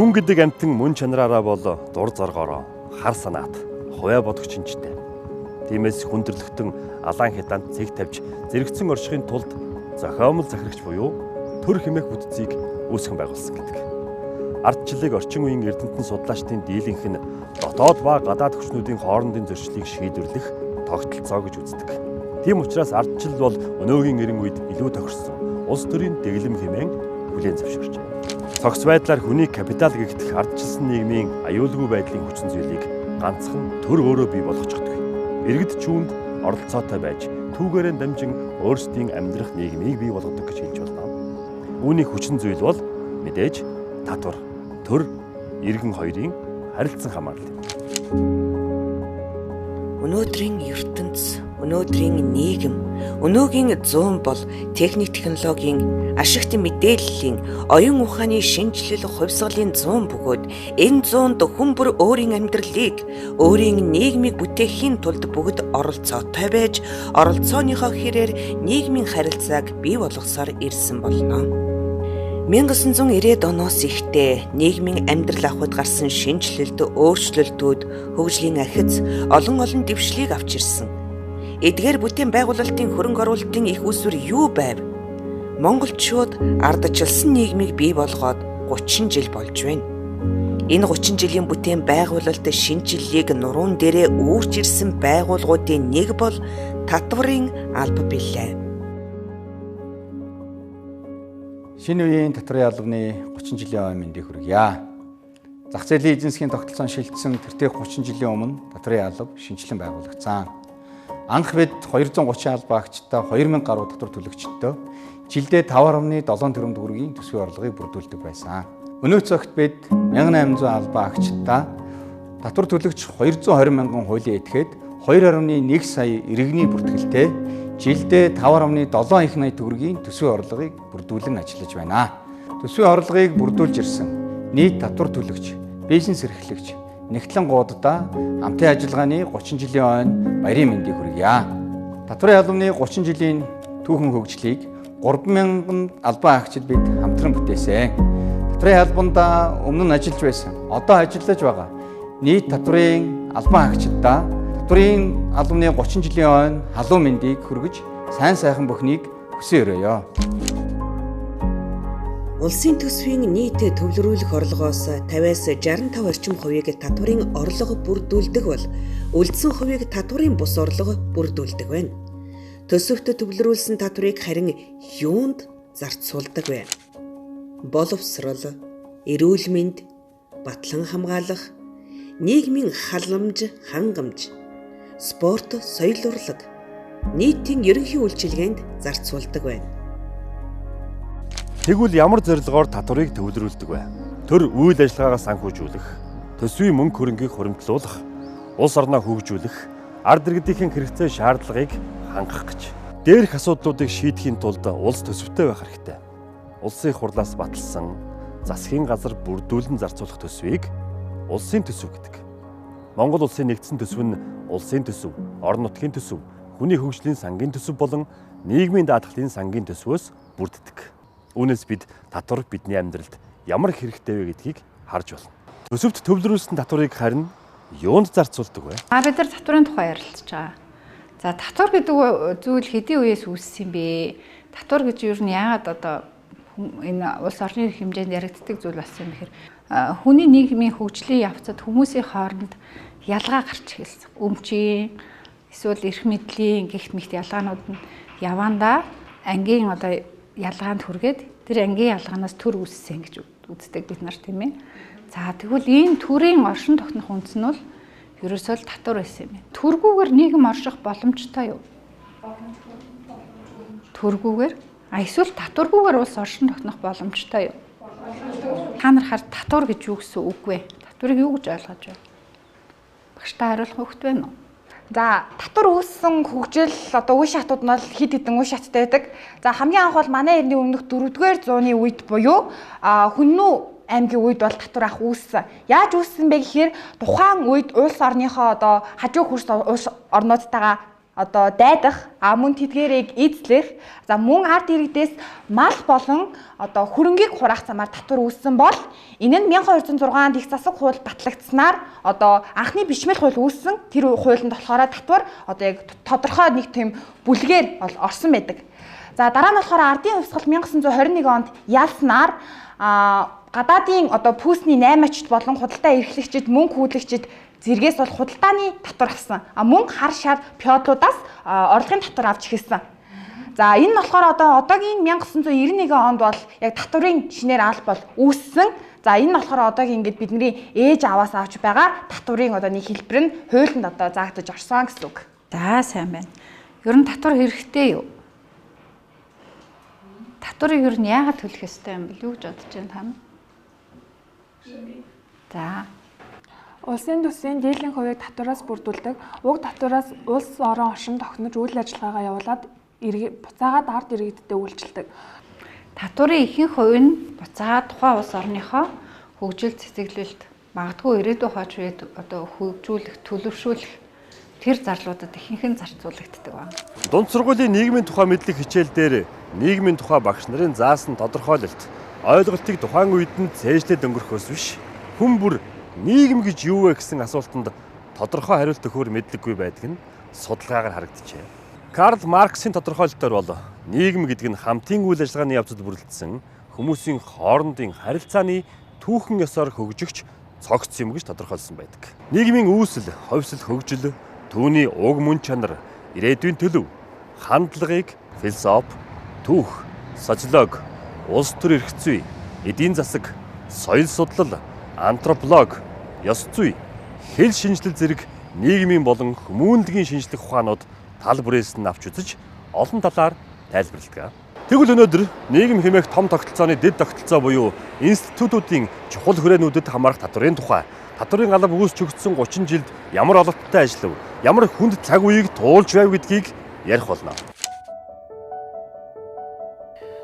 Хүн гэдэг амьтан мөн чанараараа бол дур зоргоороо хар санаат, хувиа бодох шинжтэй. Тиймээс хүн төрлөختөн алаан хятанд цэг тавьж зэрэгцэн оршихын тулд зохиомл захирагч буюу төр хэмээх бүтцийг үүсгэн байгуулсан гэдэг. Ардчлалыг орчин үеийн эрдэмтэн судлаачдын дийлэнх нь дотоод ба гадаад хүчнүүдийн хоорондын зөрчлийг шийдвэрлэх тогтолцоо гэж үздэг. Тийм учраас ардчлал бол өнөөгийн эрен үед илүү тохирсон улс төрийн дэглэм хэмээн хүлээн зөвшөөрчээ. Цогц байдлаар хүний капитал гэгдэх ардчилсан нийгмийн аюулгүй байдлын хүчин зүйлийг ганцхан төр өөрөө бий болгочихдог. Иргэд чүүнд оролцоотой байж түүгээрээ дамжин өөрсдийн амьдрах нийгмийг бий болгодог гэж хэлж болно. Үүний хүчин зүйл бол мэдээж татвар, төр, иргэн хоёрын харилцан хамаарал юм. Өнөөдрийн ертөнц, өнөөдрийн нийгэм, өнөөгийн зуун бол техник технологийн, ашигт мэдээллийн, оюун ухааны шинжилэл хувьсгалын зуун бөгөөд энэ зуунд хүн бүр өөрийн амьдралыг, өөрийн нийгмийг бүтээхийн тулд бүгд оролцоотой байж, оролцооныхоо хэрээр нийгмийн харилцааг бий болгосоор ирсэн болно. 1990-ад оноос ихтэй нийгмийн амьдрал авахд гарсан шинэчлэлт, өөрчлөлтүүд, хөгжлийн ахиц олон олон дэвшлийг авч ирсэн. Эдгээр бүтээн байгуулалтын хөрөнгө оруулалтын их үүсвэр юу байв? Монголчууд ардчилсан нийгмийг бий болгоод 30 жил болж байна. Энэ 30 жилийн бүтээн байгуулалт шинэчлэлийг нуруун дээрээ үүрч ирсэн байгууллагуудын нэг бол татварын алба билээ. Шинэ үеийн татварын албаны 30 жилийн ой мэндийг хүргье. Зах зээлийн эдийн засгийн тогтолцоон шилжсэн тэртех 30 жилийн өмнө татварын алба шинэчлэн байгуулагдсан. Анх бид 230 албаа агчтай 2000 гаруй татвар төлөгчдөө жилдээ 5.7 тэрбум төгрөгийн төсвийн орлогыг бүрдүүлдэг байсан. Өнөө цагт бид 1800 албаа агчтай татвар төлөгч 220 мянган хуулийн этгээд 2.1 сая иргэний бүртгэлтэй жилдээ 5.7 их 80 төгрөгийн төсвийн орлогыг бүрдүүлэн ажиллаж байна. Төсвийн орлогыг бүрдүүлж ирсэн нийт татвар төлөгч, бизнес эрхлэгч, нэгтлэн гууддаа хамтын ажиллагааны 30 жилийн ойн баярын мэндийг хүргье. Татварын албаны 30 жилийн түүхэн хөгжлийг 3000 албан агчид бид хамтран бүтээсэн. Татварын албанд өмнө нь ажиллаж байсан, одоо ажиллаж байгаа нийт татварын албан агчиддаа татварын албаны 30 жилийн ойн халуун мэндийг хүргэж сайн сайхан бүхнийг хүсэн өрөөё. Улсын төсвийн нийт төвлөрүүлэх орлогоос 50-аас 65 орчим хувийг татварын орлого бүрдүүлдэг бол үлдсэн хувийг татварын бус орлого бүрдүүлдэг байна. Төсөвт төвлөрүүлсэн татварыг харин юунд зарцуулдаг вэ? Боловсрол, эрүүл мэнд, батлан хамгаалах, нийгмийн халамж, хангамж, спорт, соёл урлаг, нийтийн ерөнхий үйлчилгээнд зарцуулдаг байна. Тэгвэл ямар зорилгоор татварыг төвлөрүүлдэг вэ? Төр үйл ажиллагаагаа санхүүжүүлэх, төсвийн мөнгө хөрөнгийг хуримтлуулах, улс орноо хөгжүүлэх, ард иргэдийн хэрэгцээ шаардлагыг хангах гэж. Дээрх асуудлуудыг шийдэхийн тулд улс төсвтэй байх хэрэгтэй. Улсын хурлаас баталсан засгийн газар бүрдүүлэн зарцуулах төсвийг улсын төсөв гэдэг. Монгол улсын нэгдсэн төсөв нь улсын төсөв, орон нутгийн төсөв, хүний хөгжлийн сангийн төсөв болон нийгмийн даатгалын сангийн төсвөөс бүрддэг. Үүнээс бид татвар бидний амьдралд ямар хэрэгтэй вэ гэдгийг харж байна. Төсөвт төвлөрүүлсэн татварыг харин юунд зарцуулдаг вэ? Бид нар татварын тухай ярилцж байгаа. За татвар гэдэг зүйл хэдийн үеэс үүссэн юм бэ? Татвар гэж юу нь яагаад одоо энэ улс орны хэмжээнд яригддаг зүйл болсон юм бэхэр хүний нийгмийн хөгжлийн явцад хүмүүсийн хооронд ялгаа гарч эхэлсэн. Өмчийн эсвэл эрх мэдлийн гэх мэт ялгаанууд нь явандаа ангийн одоо ялгаанд хүргээд тэр ангийн ялгаанаас төр үүссэн гэж үздэг бид нар тийм ээ. За тэгвэл ийм төрийн оршин тогтнох үндэс нь бол ерөөсөө л татвар байсан юм байна. Төргүүгээр нийгэм орших боломжтой юу? Төргүүгээр эсвэл татваргүйгээр улс оршин тогтнох боломжтой юу? Та нар хар татвар гэж юу гэсэн үг вэ? Татварыг юу гэж ойлгож байна? Багштай хариулах хөвгт байна уу? За татвар үүссэн хөгжил одоо үе шатууд нь бол хэд хэдэн үе шаттай байдаг. За хамгийн анх бол манай эртний өмнөх 4-р зууны үед буюу Хүннү аймгийн үед бол татвар анх үүссэн. Яаж үүссэн бэ гэхээр тухайн үед улс орныхоо одоо хажуу хөрс улс орнуудтайгаа одоо дайдах, мөн тэдгээрийг эзлэх, за мөн ард иргэдээс мал болон одоо хөрөнгийг хураах замаар татвар үүссэн бол энэ нь 1206 онд их засаг хууль батлагдсанаар одоо анхны бичмэл хууль үүссэн. Тэр хуулинд болохоор татвар одоо яг тодорхой нэг тийм бүлгээр бол орсон байдаг. За дараа нь болохоор ардын хувьсгал 1921 онд ялснаар гадаадын одоо пүүсний наймаачд болон худалдаа эрхлэгчид, мөнгө хүүлэгчид зэргээс бол худалдааны татвар авсан. Мөн хар шар феодлуудаас орлогын татвар авч эхэлсэн. За энэ нь болохоор одоогийн 1991 онд бол яг татварын шинээр алба бол үүссэн. За энэ нь болохоор одоогийн ингээд бидний ээж аваас авч байгаа татварын одоо нэг хэлбэр нь хуулинд одоо заагдаж орсон гэсэн үг. За сайн байна. Ер нь татвар хэрэгтэй юу? Татварыг ер нь яагаад төлөх ёстой юм бэ? Юу гэж бодож байна та нар? За. Улсын төсвийн дийлэн хувийг татвараас бүрдүүлдэг. Уг татвараас улс орон оршин тохинож үйл ажиллагаагаа явуулаад буцаагаад ард иргэдтэй үйлчилдэг. Татварын ихэнх хувь нь буцаагаад тухайн улс орныхоо хөгжил цэцэглэлт, магадгүй ирээдүйн хойч үед одоо хөгжүүлэх, төлөвшүүлэх тэр зарлуудад ихэнх нь зарцуулагддаг байна. Дунд сургуулийн нийгмийн тухай мэдлэг хичээл дээр нийгмийн тухай багш нарын заасан тодорхойлолт, ойлголтыг тухайн үед нь цээжлээд өнгөрөхөөс биш, хүн бүр нийгэм гэж юу вэ гэсэн асуултанд тодорхой хариулт өгөхөөр мэдлэггүй байдаг нь судалгаагаар харагджээ. Карл Марксийн тодорхойлолтоор бол нийгэм гэдэг нь хамтын үйл ажиллагааны явцад бүрэлдсэн хүмүүсийн хоорондын харилцааны түүхэн ёсоор хөгжигч цогц юм гэж тодорхойлсон байдаг. Нийгмийн үүсэл, хувьсэл, хөгжил, түүний уг мөн чанар, ирээдүйн төлөв, хандлагыг философи, түүх, социолог, улс төр эрх зүй, эдийн засаг, соёл судлал, антрополог, ёс зүй, хэл шинжлэл зэрэг нийгмийн болон хүмүүнлэгийн шинжлэх ухаанууд тал бүрээс нь авч үзэж олон талаар тайлбарладаг. Тэгвэл өнөөдөр нийгэм хэмээх том тогтолцооны дэд тогтолцоо буюу институтуудын чухал хүрээнүүдэд хамаарах татварын тухай, татварын алба үүсч хөгжсөн 30 жилд ямар ололттой ажиллав, ямар хүнд цаг үеийг туулж байв гэдгийг ярих болно.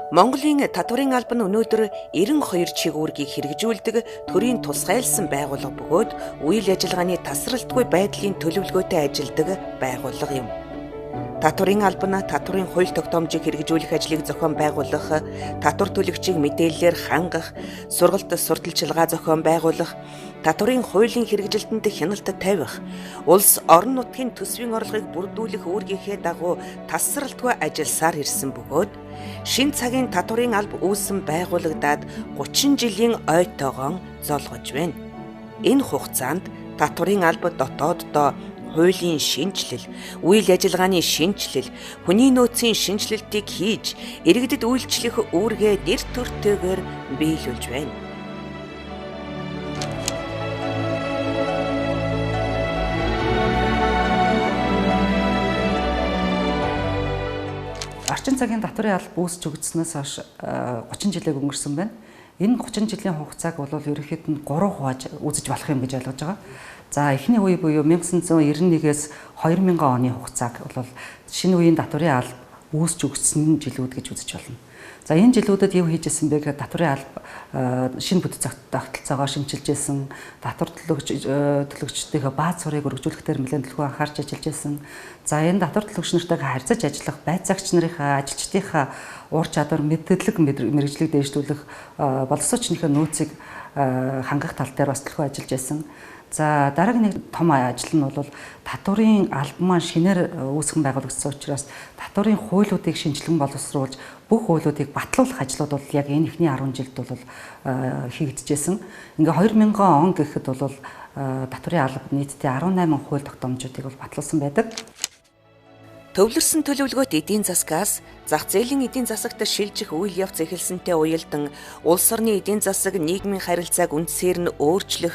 Монголын татварын алба нь өнөөдөр 92 чиг үүргийг хэрэгжүүлдэг төрийн тусгайлсан байгууллага бөгөөд үйл ажиллагааны тасралтгүй байдлын төлөвлөгөөтэй ажилладаг байгууллага юм. Татварын алба нь татварын хууль тогтоомжийг хэрэгжүүлэх ажлыг зохион байгуулах, татвар төлөгчийг мэдээллээр хангах, сургалт сурталчилгаа зохион байгуулах, татварын хуулийн хэрэгжилтэнд хяналт тавих, улс орон нутгийн төсвийн орлогыг бүрдүүлэх үүргийнхээ дагуу тасралтгүй ажилласаар ирсэн бөгөөд шинэ цагийн татварын алба үүсэн байгуулагдаад 30 жилийн ойтойгон золгож байна. Энэ хугацаанд татварын алба дотооддоо хуулийн шинэчлэл, үйл ажиллагааны шинэчлэл, хүний нөөцийн шинэчлэлтийг хийж, иргэдэд үйлчлэх үүргээ нэр төртэйгээр биелүүлж байна. Орчин цагийн татварын алба үүсч өгдснөөс хойш 30 жилийг өнгөрсөн байна. Энэ 30 жилийн хугацааг бол ерөнхийд нь 3 хувааж үзэж болох юм гэж ойлгож байгаа. За эхний үе буюу 1991-ээс 2000 оны хугацааг бол шинэ үеийн татварын алба үүсч өгсөн жилүүд гэж үзэж болно. За энэ жилүүдэд юу хийж исэн бэ гэхээр татварын алба шинэ бүтэц тогтолцоогоо шинэчилж исэн, татвар төлөгчдийнхээ бааз сурыг өргөжүүлэх дээр нэлээд төлхөө анхаарч ажиллаж исэн. За энэ татвар төлөгч нартайгаа харьцаж ажиллах, байцаагч нарынхаа, ажилчдынхаа ур чадвар, мэдлэг, мэргэжлийг дээшлүүлэх, боловсролчныхаа нөөцийг хангах тал дээр бас төлхөө ажиллаж исэн. За дараагийн нэг том ажил нь бол татварын алба маань шинээр үүсгэн байгуулагдсан учраас татварын хуулиудыг шинэчлэн боловсруулж бүх хуулиудыг батлуулах ажлууд бол яг энэ эхний 10 жилд бол хийгдэжсэн. Ингээ 2000 он гэхэд бол татварын алба нийтдээ 18 хууль тогтоомжуудыг бол батлуулсан байдаг. Төвлөрсөн төлөвлөгөөт эдийн засгаас зах зээлийн эдийн засагт шилжих үйл явц эхэлсэнтэй уялдан улс орны эдийн засаг нийгмийн харилцааг үндсээр нь өөрчлөх,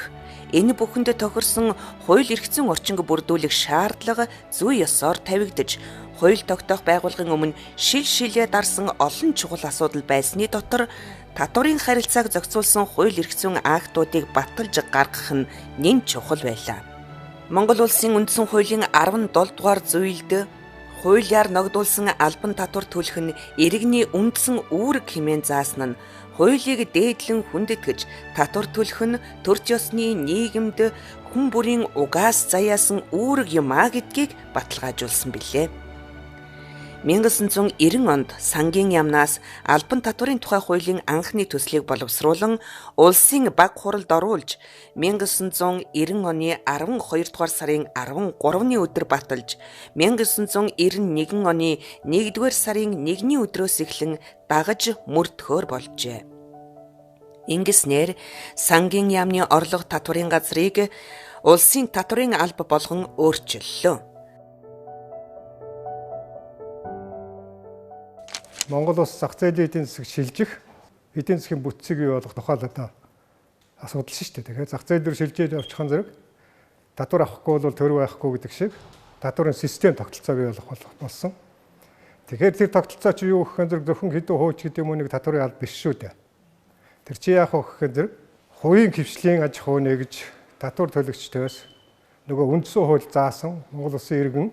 энэ бүхэнд тохирсон хууль эрх зүйн орчинг бүрдүүлэх шаардлага зүй ёсоор тавигдаж, хууль тогтоох байгууллагын өмнө шил шилээ дарсан олон чухал асуудал байсны дотор татварын харилцааг зохицуулсан хууль эрх зүйн актуудыг баталж гаргах нь нэн чухал байлаа. Монгол улсын үндсэн хуулийн 17 дугаар зүйлд хуулиар ногдуулсан албан татвар төлөх нь иргэний үндсэн үүрэг хэмээн заасан нь хуулийг дээдлэн хүндэтгэж татвар төлөх нь төрч ёсны нийгэмд хүн бүрийн угаас заяасан үүрэг юм а гэдгийг баталгаажуулсан билээ. 1990 онд сангийн яамнаас албан татварын тухай хуулийн анхны төслийг боловсруулан улсын баг хуралд оруулж 1990 оны 12 дугаар сарын 13-ны өдөр баталж 1991 оны 1-р сарын 1-ний өдрөөс эхлэн дагаж мөрдөхөөр болжээ. Ингэснээр сангийн яамны орлого татварын газрыг улсын татварын алба болгон өөрчиллөө. Монгол улс зах зээлийн эдийн засаг шилжих, эдийн засгийн бүтцийг бий болгох тухай л одоо асуудал шүү дээ. Тэгэхээр зах зээл рүү шилжээд явчихсан зэрэг татвар авахгүй бол төрөв байхгүй гэдэг шиг татварын систем тогтолцоо бий болгох болсон. Тэгэхээр тэр тогтолцоо чи юу гэх юм зэрэг зөвхөн хэдэн хууч гэдэг юм уу нэг татварын алба биш шүү дээ. Тэр чи яах вэ гэх юм зэрэг хувийн хвшлийн аж ахуй нэгж татвар төлөгчдөөс нөгөө үндсэн хууль заасан Монгол улсын иргэн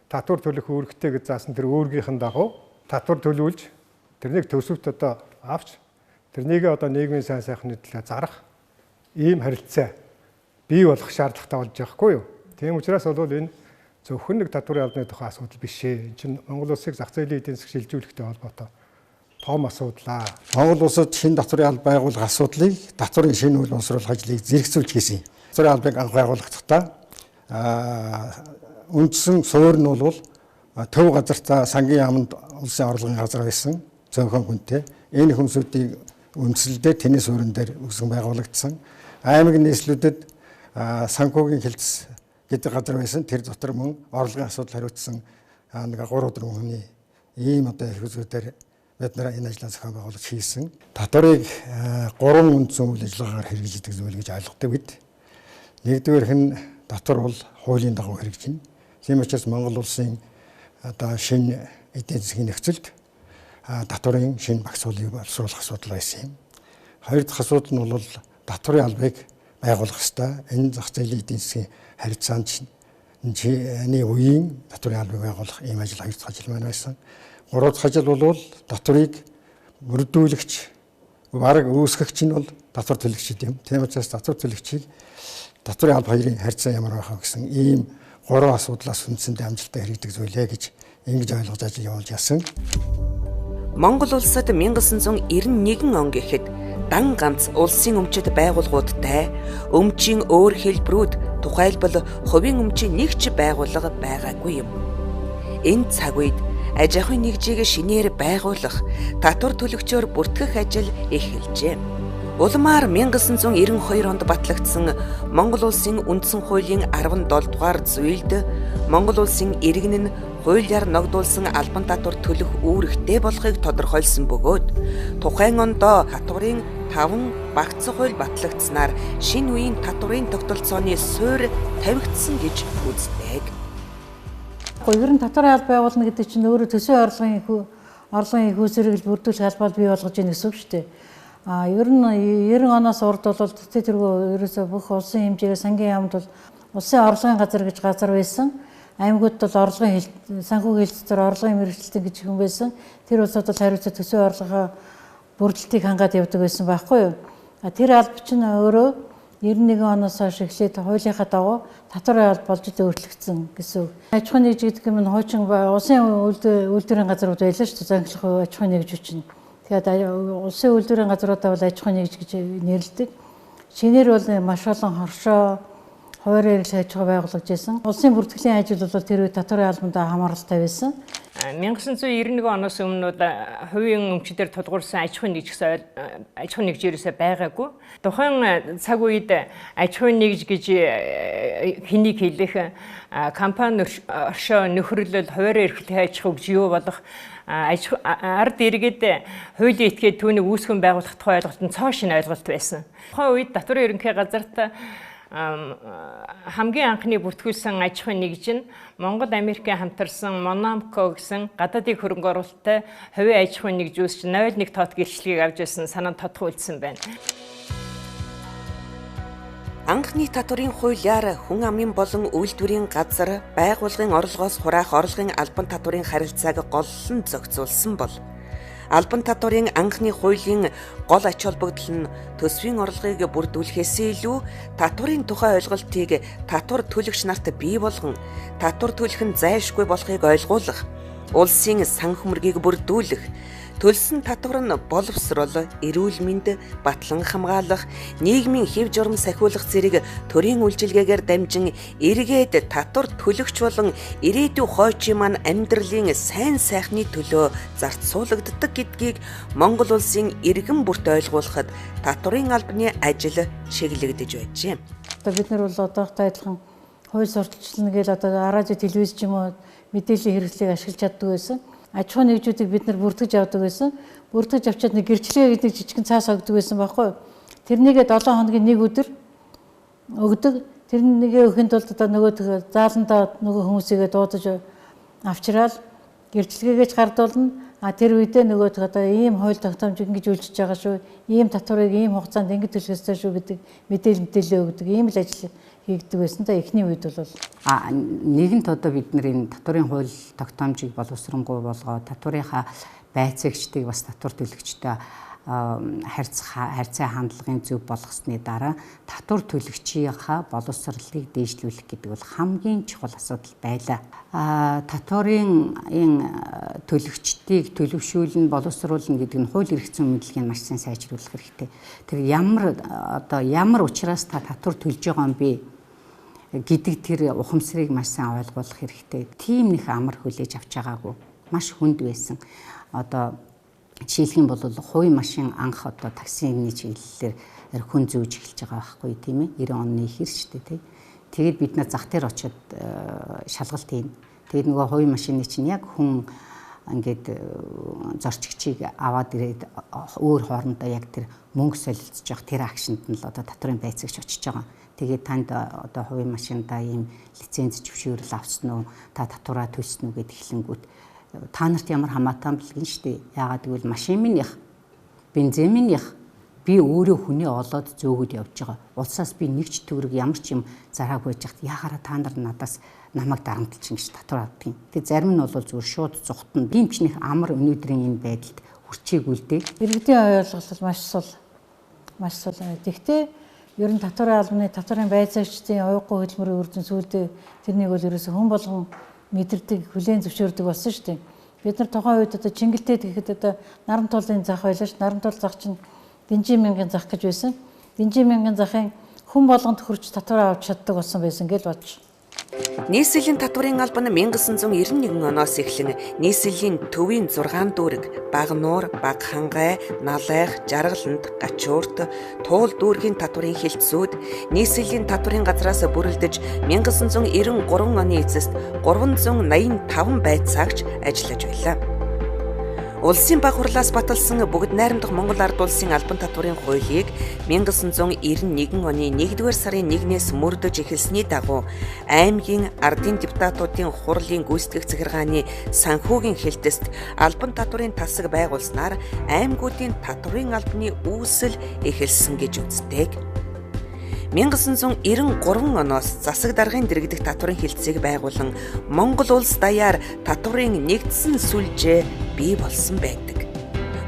татвар төлөх үүрэгтэй гэж заасан тэр үүргийнхэн дагуу татвар төлүүлж тэрнийг төсөвт одоо авч тэрнийг одоо нийгмийн сайн сайхны төлөө зарах ийм харилцаа бий болох шаардлагатай болж байгаа хгүй юу. Тийм учраас бол энэ зөвхөн нэг татварын албаны тухай асуудал биш ээ. Энэ чинь Монгол улсыг зах зээлийн эдийн засаг шилжүүлэхтэй холбоотой том асуудал аа. Монгол улсад шинэ татварын алба байгуулах асуудлыг татварын шинэ үйл боловсруулах ажлыг зэрэгцүүлж хийсэн. Татварын албыг анх байгуулахдаа үндсэн суурь нь бол төв газартаа сангийн яамд улсын орлогын газар байсан цөөхөн хүнтэй. Энэ хүмүүсүүдийг үндсэлдээ тэний суурин дээр үүсгэн байгуулагдсан. Аймаг нийслүүдэд санхүүгийн хилцс гэдэг газар байсан. Тэр дотор мөн орлогын асуудал хариуцсан нэг 3 4 хүний ийм одоо их үзүүдээр бид нар энэ ажлаа зохион байгуулж хийсэн. Татварыг 3 үндсэн үйл ажиллагаагаар хэрэгжиждэг зүйл гэж ойлгодог бид. Нэгдүгээрх нь татвар бол хуулийн дагуу хэрэгжинэ. Тийм учраас Монгол улсын одоо шинэ эдийн засгийн нөхцөлд татварын шинэ багц хуулийг боловсруулах асуудал байсан юм. Хоёр дахь асуудал нь бол татварын албыг байгуулах ёстой. Энэ зах зээлийн эдийн засгийн харилцаанд чиний үеийн татварын албыг байгуулах ийм ажил хоёр дахь ажил маань байсан. Гурав дахь ажил бол татварыг мөрдүүлэгч, бараг үүсгэгч нь бол татвар төлөгчд юм. Тийм учраас татвар төлөгчийг татварын алба хоёрын харьцаа ямар байх вэ гэсэн ийм гурван асуудлаас үндсэндээ амжилттай хэрэгдэг зүйлээ гэж ингэж ойлгож ажил явуулж яасан. Монгол улсад 1991 он гэхэд дан ганц улсын өмчит байгууллагуудтай өмчийн өөр хэлбэрүүд, тухайлбал хувийн өмчийн нэг ч байгууллага байгаагүй юм. Энэ цаг үед аж ахуйн нэгжийг шинээр байгуулах, татвар төлөгчөөр бүртгэх ажил эхэлжээ. Улмаар 1992 онд батлагдсан Монгол улсын үндсэн хуулийн 17 дугаар зүйлд Монгол улсын иргэн нь хуулиар ногдуулсан албан татвар төлөх үүрэгтэй болохыг тодорхойлсон бөгөөд тухайн ондоо татварын 5 багц хууль батлагдсанаар шинэ үеийн татварын тогтолцооны суурь тавигдсан гэж үздэг. Ер нь татварын алба байгуулна гэдэг чинь өөрөө төсвийн орлогын их усрыг бүрдүүлэх албаар бий болгож ийн гэсэн үг шүү дээ. Ер нь 90 оноос урд бол тэргүй ерөөсөө бүх улсын хэмжээгээр сангийн яамд бол улсын орлогын газар гэж газар байсан. Аймагуд бол орлогын санхүүгийн хэлцээр орлогын мэргэжилтэн гэж хүн байсан. Тэр улсууд бол хариуцлага төсвийн орлогоо бүрдэлтийг хангаад явдаг байсан байхгүй юу? Тэр алба чинь өөрөө 91 оноос хойш эхлээд хуулийнхаа дагуу татварын алба болж өөрчлөгдсөн гэсэн үг. Аж ахуйн нэгж гэдэг юм нь хуучин улсын үйлдвэрийн газрууд байлаа шүү дээ. Занхлах аж ахуйн нэгж чинь. Тэгэхээр улсын үйлдвэрийн газруудаа бол аж ахуйн нэгж гэж нэрлэдэг. Шинээр бол маш олон хоршоо, хуваарь эрхлэх аж ахуй байгуулагдаж байсан. Улсын бүртгэлийн ажил бол тэр үе татварын албанд хамааралтай байсан. 1991 оноос өмнө бол хувийн өмчтөр тулгуурсан аж ахуйн нэгж гэсэн аж ахуйн нэгж ерөөсөө байгаагүй. Тухайн цаг үед аж ахуйн нэгж гэж хэнийг хэлэх компани оршоо нөхөрлөл хуваарь эрхлэх аж ахуй гэж юу болох ард иргэд хуулийн этгээд түүнийг үүсгэн байгуулах тухай ойлголт нь цоо шинэ ойлголт байсан. Тухайн үед татварын ерөнхий газарт хамгийн анхны бүртгүүлсэн аж ахуйн нэгж нь Монгол Америкийн хамтарсан Монамко гэсэн гадаадын хөрөнгө оруулалттай хувийн аж ахуйн нэгж үүсч 01 тоот гэрчлэгийг авч байсан санаанд тодхон үлдсэн байна. Анхны татварын хуулиар хүн амын болон үйлдвэрийн газар байгууллагын орлогоос хураах орлогын албан татварын харилцааг голлон зохицуулсан бол Албан татварын анхны хуулийн гол ач холбогдол нь төсвийн орлогыг бүрдүүлэхээс илүү татварын тухай ойлголтыг татвар төлөгч нарт бий болгон татвар төлөх нь зайлшгүй болохыг ойлгуулах, улсын сан хөмрөгийг бүрдүүлэх, төлсөн татвар нь боловсрол, эрүүл мэнд, батлан хамгаалах, нийгмийн хэв журам сахиулах зэрэг төрийн үйлчилгээгээр дамжин эргээд татвар төлөгч болон ирээдүйн хойчийн маань амьдралын сайн сайхны төлөө зарцуулагддаг гэдгийг Монгол улсын иргэн бүрт ойлгуулахад татварын албаны ажил чиглэгдэж байжээ. Одоо бид нар бол одоохтой адилхан хууль сурталчилна гэж одоо радио, телевиз ч юм уу мэдээллийн хэрэгслийг ашиглаж чаддаг байсан. Аж ахуйн нэгжүүдийг бид нар бүртгэж авдаг байсан. Бүртгэж авчиад нэг гэрчлэгээ гэдэг жижигхэн цаас өгдөг байсан байхгүй юу? Тэрнийгээ 7 хоногийн нэг өдөр өгдөг. Тэрнийгээ өгөхийн тулд одоо нөгөө зааландаа нөгөө хүмүүсийгээ дуудаж авчраал гэрчлэгээгээч гардуулна. А тэр үедээ нөгөө одоо ийм хууль тогтоомж ингэж үйлчилж байгаа шүү. Ийм татварыг ийм хугацаанд ингэж төлөх ёстой шүү гэдэг мэдээлэл өгдөг. Ийм л ажил хийгдэг байсан да эхний үед бол. А нэгэнт одоо бид нар энэ татварын хууль тогтоомжийг боловсронгуй болгоо татварынхаа байцаагчдыг бас татвар төлөгчтэй харьцаа хандлагын зөв болгосны дараа татвар төлөгчийнхаа боловсролыг дээшлүүлэх гэдэг бол хамгийн чухал асуудал байлаа. Татварын энэ төлөгчдийг төлөвшүүлнэ, боловсруулна гэдэг нь хууль эрх зүйн мэдлэгийг маш сайн сайжруулах хэрэгтэй. Тэр ямар одоо ямар учраас та татвар төлж байгаа юм бэ гэдэг тэр ухамсарыг маш сайн ойлгуулах хэрэгтэй. Тийм нэг амар хүлээж авч байгаагүй. Маш хүнд байсан. Одоо жишээлх юм бол хувийн машин анх одоо таксины чиглэлээр хүн зүүж эхэлж байгаа байхгүй тийм ээ 90 оны ихэр шүү дээ тий. Тэгээд бид нар зах дээр очиод шалгалт хийн. Тэгээд нөгөө хувийн машины чинь яг хүн ингээд зорчигчийг аваад ирээд өөр хоорондоо яг тэр мөнгө солилцож явах тэр акшнд нь л одоо татварын байцаагч очиж байгаа. Тэгээд танд одоо хувийн машиндаа ийм лиценз зөвшөөрөл авсан уу, та татвараа төлсөн үү гэдээ хэлэнгүүт та нарт ямар хамаатай юм бэлгэн штэ. Яагаад гэвэл машин минь ях, бензин минь ях, би өөрөө хүнээ олоод зөөгöd явж байгаа. Улсаас би нэг ч төгрөг ямар ч юм зараагүй байж хат яхаараа та нар надаас намайг дарамтлж ингэж татвар авдаг юм. Тэгээ зарим нь бол зүгээр шууд зүхтэн. Тийм ч нэг амар өнөөдрийн энэ байдалд хүрчээгүй л дээ. Иргэдийн ойлголт маш сул. Маш сул. Тэгтээ ер нь татварын албаны татварын байцаагчдын уйггүй хөдөлмөрийн үр дүн сүүлдээ тэрнийг бол ерөөсөө хүн болгон мэдэрдэг, хүлээн зөвшөөрдөг болсон шүү дээ. Бид нар тухайн үед одоо Чингэлтэд гэхэд одоо Наран туулын зах байлаа ш. Наран туул зах чинь Дэнжин мянган зах гэж байсан. Дэнжин мянган захын хүн болгонд хөрч татвар авч чаддаг болсон байсан гэж бодож. Нийслэлийн татварын албан 1991 оноос эхлэн нийслэлийн төвийн 6 дүүрэг Багнуур, Багхангай, Налайх, Жаргалант, Гачуурт, Туул дүүргийн татварын хилцүүд нийслэлийн татварын газраас бүрэлдэж 1993 оны эцэст 385 байцаагч ажиллаж байлаа. Улсын баг хурлаас баталсан бүгд найрамдах Монгол Ард Улсын албан татварын хуулийг 1991 оны 1-р сарын 1-ээс мөрдөж эхэлсний дагуу аймгийн ардын депутатуудын хурлын гүйцэтгэх захиргааны санхүүгийн хэлтэст албан татварын тасаг байгуулснаар аймагуудын татварын албаны үүсэл эхэлсэн гэж үздэг. 1993 оноос засаг даргын дэргэдэх татварын хилцээг байгуулан Монгол улс даяар татварын нэгдсэн сүлжээ бий болсон байдаг.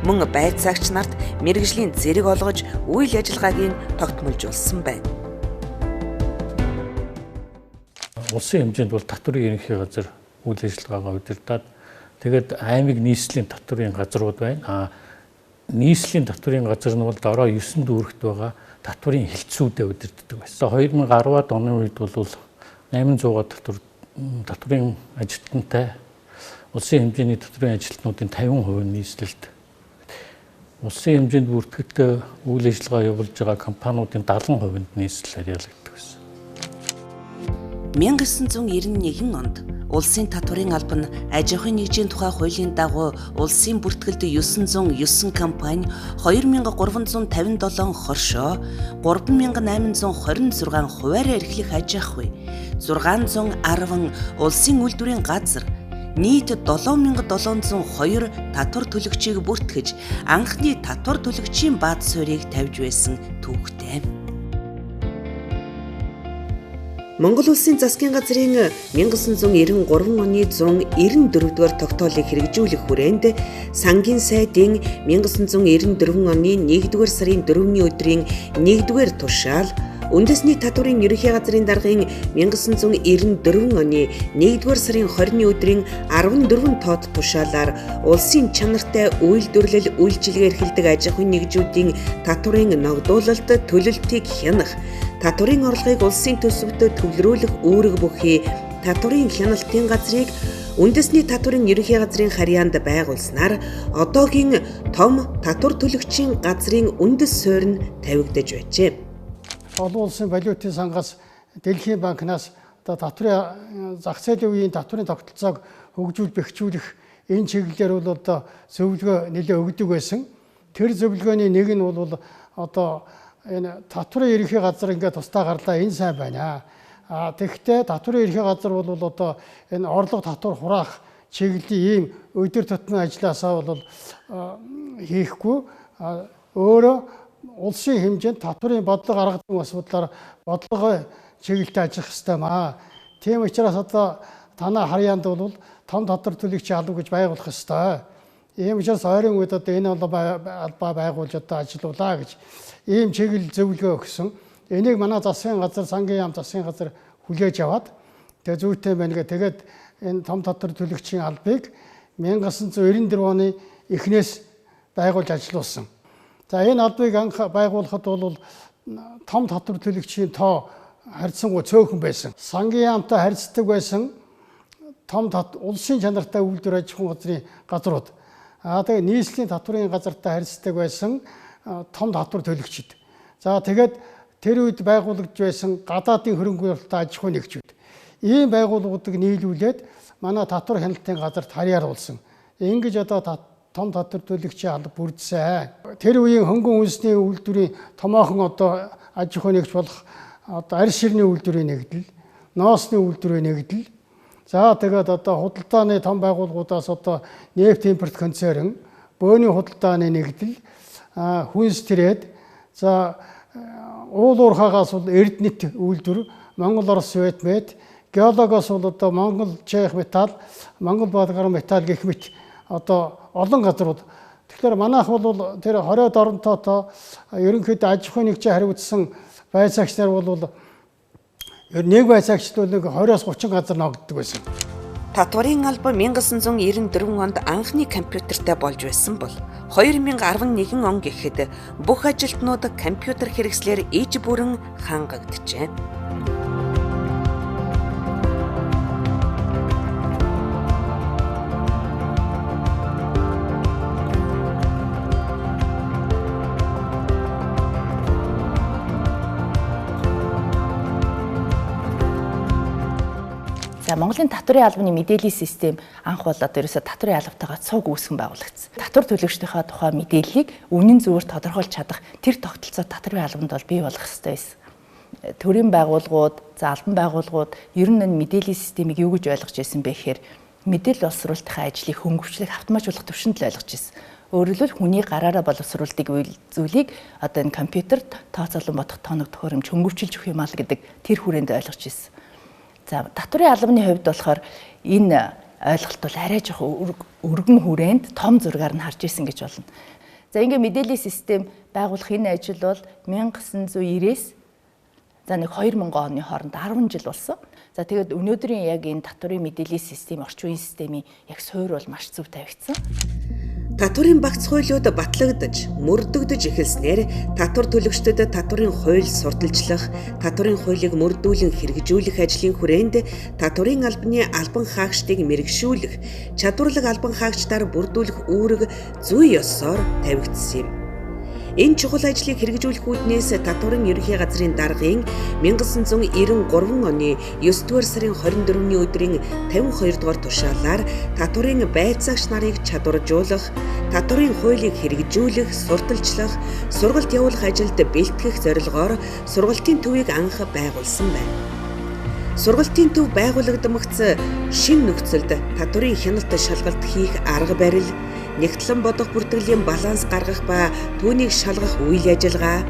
Мөн байцаагч нарт мэргэжлийн зэрэг олгож үйл ажиллагааг нь тогтмолжуулсан байна. Улсын хэмжээнд бол татварын ерөнхий газар үйл ажиллагаагаа удирдаад тэгээд аймаг нийслэлийн татварын газрууд байна. А нийслэлийн татварын газар нь бол дараа 9 дүүрэгт байгаа татварын хилцүүдээ удирддаг байсан. 2010-ад оны үед бол 800 татварын ажилтнтай улсын хэмжээний татварын ажилтнуудын 50% нь нийслэлд, улсын хэмжээнд бүртгэгдээ үйл ажиллагаа явуулж байгаа компаниудын 70% нь нийслэл харьяалагддаг байсан. 1991 онд Улсын татварын албан аж ахуйн нэгжийн тухай хуулийн дагуу улсын бүртгэлд 909 компани, 2357 хоршоо, 3826 хуваарь эрхлэх аж ахуй, 610 улсын үйлдвэрийн газар, нийт 7702 татвар төлөгчийг бүртгэж анхны татвар төлөгчийн бааз суурийг тавьж байсан түүхтэй. Монгол Улсын засгийн газрын 1993 оны 194 дугаар тогтоолыг хэрэгжүүлэх хүрээнд Сангийн сайдын 1994 оны 1-р сарын 4-ний өдрийн 1-р тушаал Үндэсний татварын ерөнхий газрын даргын 1994 оны 1-р сарын 20-ны өдрийн 14 тоод тушаалаар улсын чанартай үйлдвэрлэл үйлчилгээ эрхэлдэг аж ахуйн нэгжүүдийн татварын ногдуулалт төлөлтийг хянах, татварын орлогыг улсын төсөвт төвлөрүүлэх үүрэг бүхий татварын хяналтын газрыг Үндэсний татварын ерөнхий газрын харьяанд байгуулснаар одоогийн том татвар төлөгчийн газрын үндэс суурь нь тавигдаж байжээ. Олон улсын валютын сангаас Дэлхийн банкнаас одоо татварын зах зээлийн үеийн татварын тогтолцоог хөгжүүл бэхжүүлэх энэ чиглэлээр бол одоо зөвлөгөө нэлээ өгдөг байсан. Тэр зөвлөгөөний нэг нь бол одоо энэ татварын ерөнхий газар ингээд тусдаа гарлаа, энэ сайн байна. А тэгэхдээ татварын ерөнхий газар бол одоо энэ орлого татвар хураах чиглэлийн ийм өдөр тутмын ажлаасаа бол хийхгүй, өөрөө улсын хэмжээнд татварын бодлого гаргадаг асуудлаар бодлогын чиглэлтэй ажиллах ёстой маа. Тийм учраас одоо танай харьяанд бол том татвар төлөгчийн алба гэж байгуулах ёстой. Ийм учраас ойрын үед одоо энэ албаа байгуулж одоо ажиллуулаа гэж ийм чиглэл зөвлөгөө өгсөн. Энийг манай засгийн газар, сангийн яам засгийн газар хүлээж аваад тэгээ зүйтэй байна гэ. Тэгээд энэ том татвар төлөгчийн албыг 1994 оны эхнээс байгуулж ажиллуулсан. За энэ албыг анх байгуулахад бол том татвар төлөгчийн тоо харьцангуй цөөхөн байсан. Сангийн яамтай харьцдаг байсан том улсын чанартай үйлдвэр аж ахуйн газрын газрууд. Аа тэгээ нийслэлийн татварын газартай харьцдаг байсан том татвар төлөгчд. За тэгээд тэр үед байгуулагдж байсан гадаадын хөрөнгө оруулалтын аж ахуйн нэгжүүд. Ийм байгууллагуудыг нийлүүлээд манай татвар хяналтын газарт харьяаруулсан. Ингэж одоо том татвар төлөгчийн алба бүрдсэн. Тэр үеийн хөнгөн үндэсний үйлдвэрийн томоохон одоо аж ахуйн нэгж болох одоо арьс ширний үйлдвэрийн нэгдэл, ноосны үйлдвэрийн нэгдэл. За тэгээд одоо худалдааны том байгууллагуудаас одоо нефть импорт концерн, бөөний худалдааны нэгдэл, хүнс трээд, за уул уурхаагаас бол Эрдэнэт үйлдвэр, Монгол Орос Светмет, геологоос бол одоо Монгол Чех металл, Монгол Болгар металл гэх мэт одоо олон газрууд. Тэгэхээр манайх бол тэр 20-од оронтойтой ерөнхийдөө аж ахуйн нэгжээ хариуцсан байцаагч нар бол нэг байцаагчд бол нэг 20-оос 30 газар ногддог байсан. Татварын алба 1994 онд анхны компьютертэй болж байсан бол 2011 он гэхэд бүх ажилтнууд компьютер хэрэгслээр иж бүрэн хангагджээ. За Монголын татварын албаны мэдээллийн систем анх бол одоо ерөөсөө татварын албатайгаа цуг үүсгэн байгуулагдсан. Татвар төлөгчдийнхөө тухай мэдээллийг үнэн зөвөөр тодорхойлж чадах тэр тогтолцоо татварын албанд бол бий болох ёстой байсан. Төрийн байгууллагууд, за албан байгууллагууд ер нь энэ мэдээллийн системийг юу гэж ойлгож байсан бэ гэхээр мэдээлэл боловсруулалтын ажлыг хөнгөвчлөх, автоматжуулах төвшөнд л ойлгож байсан. Өөрөөр хэлбэл хүний гараараа боловсруулдаг зүйлийг одоо энэ компьютерт тооцоолон бодох тооног төхөөрөмж хөнгөвчилж өгөх юм аа л гэдэг тэр хүрээнд ойлгож байсан. За татварын албаны хувьд болохоор энэ ойлголт бол арай жоох өргөн хүрээнд том зургаар нь харж исэн гэж болно. За ингээ мэдээллийн систем байгуулах энэ ажил бол 1990-ээс за нэг 2000 оны хооронд 10 жил болсон. За тэгээд өнөөдрийн яг энэ татварын мэдээллийн систем, орчин үеийн системийн яг суурь бол маш зөв тавигдсан. Татварын багц хуулиуд батлагдаж, мөрдөгдөж эхэлснээр татвар төлөгчдөд татварын хууль сурталчлах, татварын хуулийг мөрдүүлэн хэрэгжүүлэх ажлын хүрээнд татварын албаны албан хаагчдыг мэргэшүүлэх, чадварлаг албан хаагчдаар бүрдүүлэх үүрэг зүй ёсоор тавигдсан юм. Энэ чухал ажлыг хэрэгжүүлэх үүднээс татварын ерөнхий газрын даргын 1993 оны 9-р сарын 24-ний өдрийн 52 дугаар тушаалаар татварын байцаагч нарыг чадваржуулах, татварын хуулийг хэрэгжүүлэх, сурталчлах, сургалт явуулах ажилд бэлтгэх зорилгоор сургалтын төвийг анх байгуулсан байна. Сургалтын төв байгуулагдмагц шинэ нөхцөлд татварын хяналт шалгалт хийх арга барил, нягтлан бодох бүртгэлийн баланс гаргах ба түүнийг шалгах үйл ажиллагаа,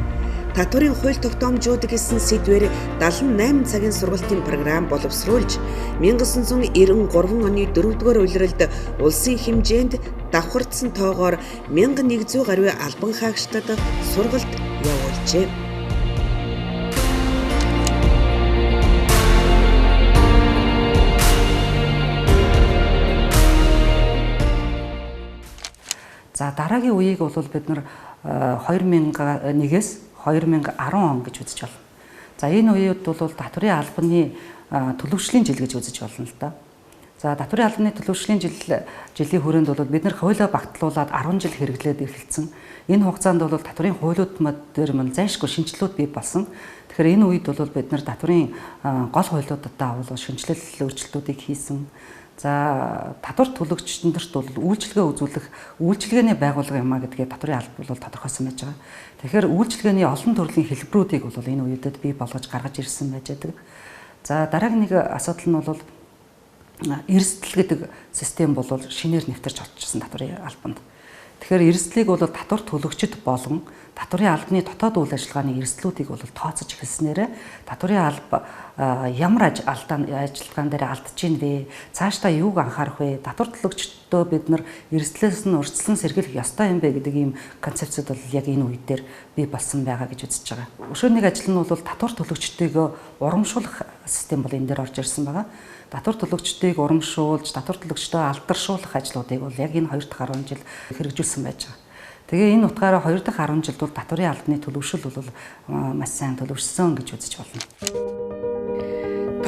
Татварын хууль тогтоомжууд гэсэн сэдвээр 78 цагийн сургалтын програм боловсруулж 1993 оны 4-р улиралд улсын хэмжээнд давхардсан тоогоор 1100 гаруй албан хаагчдад сургалт явуулжээ. За дараагийн үеийг бол бид нар 2001-ээс 2010 он гэж үзэж байна. За энэ үед бол татварын албаны төлөвшлийн жил гэж үзэж болно л да. За татварын албаны төлөвшлийн жилийн хүрээнд бол бид нар хуулиа багтлуулад 10 жил хэрэглээд эхэлсэн. Энэ хугацаанд бол татварын хуулиуд дээр мань зайлшгүй шинжилэлүүд бий болсон. Тэгэхээр энэ үед бол бид нар татварын гол хуулиудадаа бол шинжилэл өөрчлөлтүүдийг хийсэн. За татвар төлөгч нарт бол үйлчилгээ үзүүлэх үйлчилгээний байгууллага юм а гэдгээ татварын алба бол тодорхойлсон байж байгаа. Тэгэхээр үйлчилгээний олон төрлийн хэлбэрүүдийг бол энэ үедэд бий болгож гаргаж ирсэн байж байдаг. За дараагийн нэг асуудал нь бол эрсдэл гэдэг систем бол шинээр нэвтэрч очсон татварын албанд. Тэгэхээр эрсдлийг бол татвар төлөгчд болон татварын албаны дотоод үйл ажиллагааны эрсдлүүдийг бол тооцож эхэлснээр татварын алба ямар ажиллагаан дээр алдаж гин вэ? Цаашдаа юуг анхаарах вэ? Татвар төлөгчдөө бид нар эрсдлээс нь урьдчилан сэргийлэх ёстой юм бэ гэдэг ийм концепцүүд бол яг энэ үе дээр бий болсон байгаа гэж үзэж байгаа. Өшөө нэг ажил нь бол татвар төлөгчдийг урамшуулах систем бол энэ дээр орж ирсэн байгаа. Татвар төлөгчдийг урамшуулж, татвар төлөгчдөө алдаршуулах ажлуудыг бол яг энэ 2 дахь 10 жил хэрэгжүүлсэн байж байгаа. Тэгээ энэ утгаараа 2 дахь 10 жилд бол татварын албаны төлөвшөл бол маш сайн төлөвшсөн гэж үзэж болно.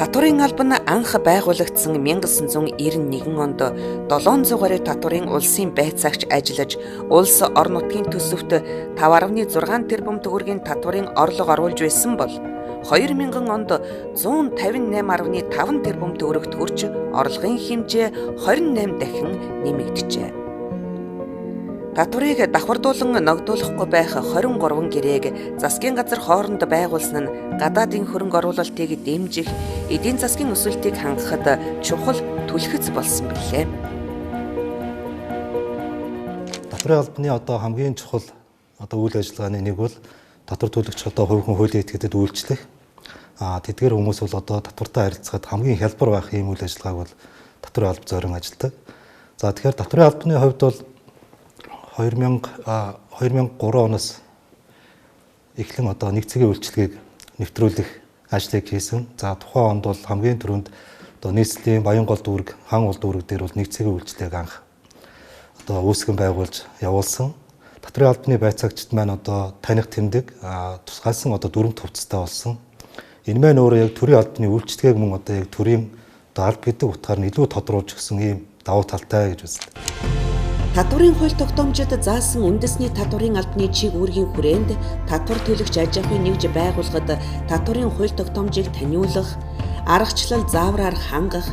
Татварын алба нь анх байгуулагдсан 1991 онд 700 гаруй татварын улсын байцаагч ажиллаж, улс орон нутгийн төсөвт 5.6 тэрбум төгрөгийн татварын орлого оруулж байсан бол 2000 онд 158.5 тэрбум төгрөгт хүрч орлогын хэмжээ 28 дахин нэмэгджээ. Татварыг давхардуулан ногдуулахгүй байх 23 гэрээг засгийн газар хооронд байгуулсан нь гадаадын хөрөнгө оруулалтыг дэмжих, эдийн засгийн өсөлтийг хангахад чухал түлхэц болсон билээ. Татварын албаны одоо хамгийн чухал одоо үйл ажиллагааны нэг бол татвар төлөгч одоо хувь хүн хуулийн этгээдэд үйлчлэх. Тэдгээр хүмүүс бол одоо татвартай харилцахад хамгийн хялбар байх ийм үйл ажиллагааг бол татварын алба зорин ажилладаг. За тэгэхээр татварын албаны хувьд бол 2003 оноос эхлэн одоо нэг цэгийн үйлчилгээг нэвтрүүлэх ажлыг хийсэн. За тухайн онд бол хамгийн түрүүнд одоо нийслэлийн Баянгол дүүрэг, Хан уул дүүрэг дээр бол нэг цэгийн үйлчилгээг анх одоо үүсгэн байгуулж явуулсан. Татварын албаны байцаагчид маань одоо таних тэмдэг тусгаалсан одоо дүрмт хувцастай болсон. Энэ маань өөрөө яг төрийн албаны үйлчилгээг мөн одоо яг төрийн одоо алба гэдэг утгаар нь илүү тодруулж өгсөн ийм давуу талтай гэж үздэг. Татварын хууль тогтоомжид заасан үндэсний татварын албаны чиг үүргийн хүрээнд татвар төлөгч аж ахуйн нэгж байгуулахад татварын хууль тогтоомжийг таниулах, аргачлал заавраар хангах,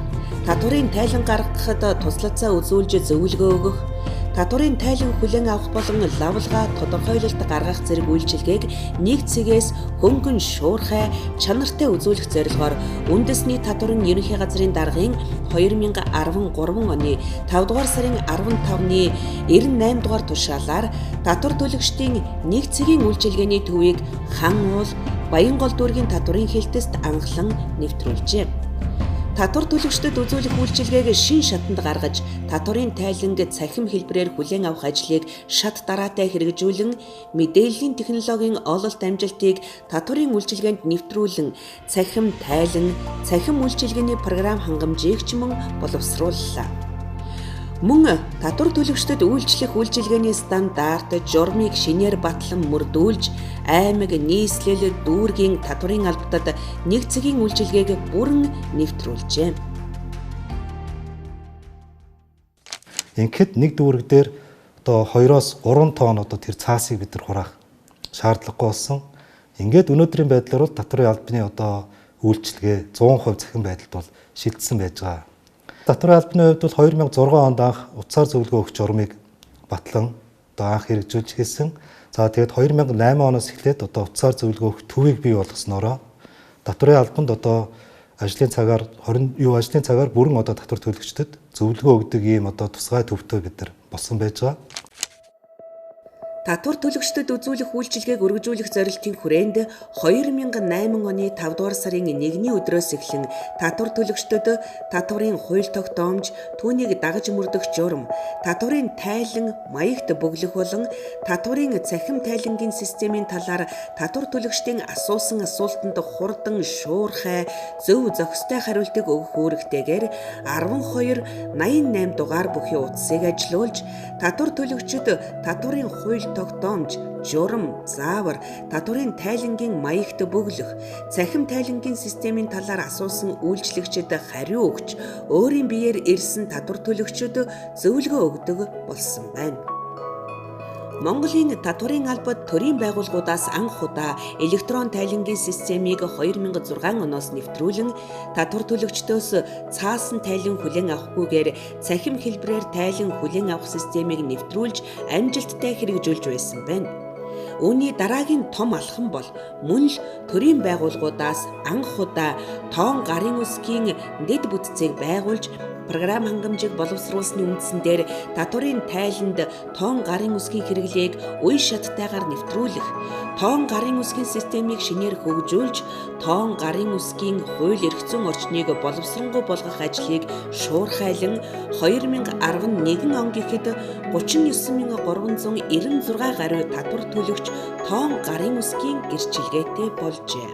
татварын тайлан гаргахад туслалцаа үзүүлж зөвлөгөө өгөх, татварын тайлан хүлээн авах болон лавлгаа тодорхойлолт гаргах зэрэг үйлчилгээг нэг цэгээс хөнгөн шуурхай чанартай үзүүлэх зорилгоор үндэсний татварын ерөнхий газрын даргын 2013 оны 5 дугаар сарын 15-ны 98 дугаар тушаалаар татвар төлөгчдийн нэг цэгийн үйлчилгээний төвийг Хан уул, Баянгол дүүргийн татварын хилтэст анхлан нэвтрүүлжээ. Татвар төлөгчдөд үзүүлэх үйлчилгээг шин шатанд гаргаж, татварын тайланг цахим хэлбэрээр хүлээн авах ажлыг шат дараатай хэрэгжүүлэн, мэдээллийн технологийн ололт амжилтыг татварын үйлчилгээнд нэвтрүүлэн, цахим тайлан, цахим үйлчилгээний програм хангамжийг ч мөн боловсрууллаа. Мөн татвар төлөгчдөд үйлчлэх үйлчилгээний стандарт, журмыг шинээр батлан мөрдүүлж, аймаг, нийслэл, дүүргийн татварын албадад нэг цэгийн үйлчилгээг бүрэн нэвтрүүлжээ. Ингээд нэг дүүрэг дээр одоо 2-оос 3 тонн одоо тэр цаасыг бид нар хураах шаардлагагүй болсон. Ингээд өнөөдрийн байдлаар бол татварын албаны одоо үйлчилгээ 100% цахим байдалд бол шилжсэн байж байгаа. Татварын албаны хувьд бол 2006 онд анх утсаар зөвлөгөө өгөх журмыг батлан одоо анх хэрэгжүүлж эхэлсэн. За тэгээд 2008 оноос эхлээд одоо утсаар зөвлөгөө өгөх төвийг бий болгосноороо татварын албанд одоо ажлын цагаар 20 ажлын цагаар бүрэн одоо татвар төлөгчдөд зөвлөгөө өгдөг ийм одоо тусгай төвтэй бид нар болсон байж байгаа. Татвар төлөгчдөд үзүүлэх үйлчилгээг өргөжүүлэх зорилтын хүрээнд 2008 оны 5 дугаар сарын 1-ний өдрөөс эхлэн татвар төлөгчдөд татварын хууль тогтоомж, түүнийг дагаж мөрдөх журам, татварын тайлан маягт бөглөх болон татварын цахим тайлангийн системийн талаар татвар төлөгчдийн асуусан асуултанд хурдан, шуурхай, зөв зохистой хариултыг өгөх үүрэгтэйгээр 12 88 дугаар бүхий утсыг ажилуулж татвар төлөгчд татварын хууль тогтоомж, журам, заавар, татварын тайлангийн маягт бөглөх, цахим тайлангийн системийн талаар асуусан үйлчлэгчид хариу өгч, өөрийн биеэр ирсэн татвар төлөгчид зөвлөгөө өгдөг болсон байна. Монголын татварын албад төрийн байгууллагуудаас анх удаа электрон тайлангийн системийг 2006 оноос нэвтрүүлэн татвар төлөгчдөөс цаасан тайлан хүлээн авахгүйгээр цахим хэлбэрээр тайлан хүлээн авах системийг нэвтрүүлж амжилттай хэрэгжүүлж байсан байна. Үүний дараагийн том алхам бол мөн л төрийн байгууллагуудаас анх удаа тоон гарын үсгийн дэд бүтцийг байгуулж програм хангамжийг боловсруулсны үндсэн дээр татварын тайланд тоон гарын үсгийн хэрэглээг үе шаттайгаар нэвтрүүлэх, тоон гарын үсгийн системийг шинээр хөгжүүлж, тоон гарын үсгийн хууль эрх зүйн орчныг боловсронгуй болгох ажлыг шуурхайлан 2011 он гэхэд 39396 гаруй татвар төлөгч тоон гарын үсгийн гэрчилгээтэй болжээ.